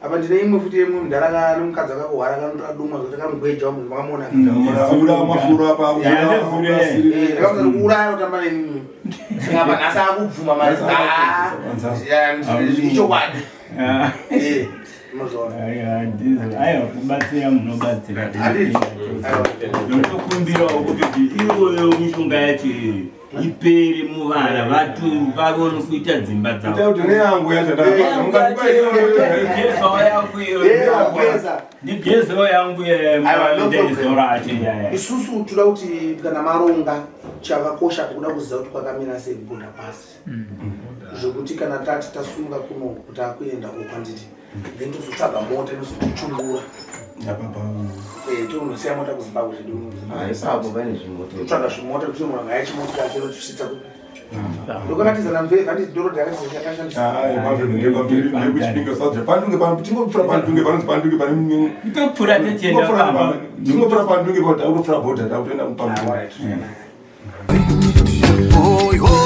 Apa ndine imwe futi yemwe mudhara nemukadzi akakuhwara kanotoadumwa zvekuti kamugweja wamunhu makamuona. Abuda mafuro apa. Kuuraya kutamba nenini. Saka apa nhasi akubvuma mari ichokwadi. Aiwa kubatsira munobatsira. Ndotokumbirawo kuti iyoyo mishonga yacho iyoyo ipere muvana vatu vaone kuita dzimba dzavo. Neyangu yacho ndigezewo yangu ndezora acho yaya. Isusu toda kuti kana maronga chakakosha kuda kuziva kuti kwakamira sei kubuda pasi zvekuti kana tati tasumuka kuno kuti akuenda uko handiti then tozotsvaga mota inozotichungura tonosiya mota kuzimbabwe zvedu ipapo pane zvimota totsvaga zvimota kuti munhu angaya chimota chacho inotisvitsa ku ndokakatiza namve handiti doro rakatiza chakashandisa tingopfura pandunge panonzi pandunge pane topfura tichienda pamba tingopfura pandunge pa takutopfura bhodha takutoenda mupambo Oi, oi.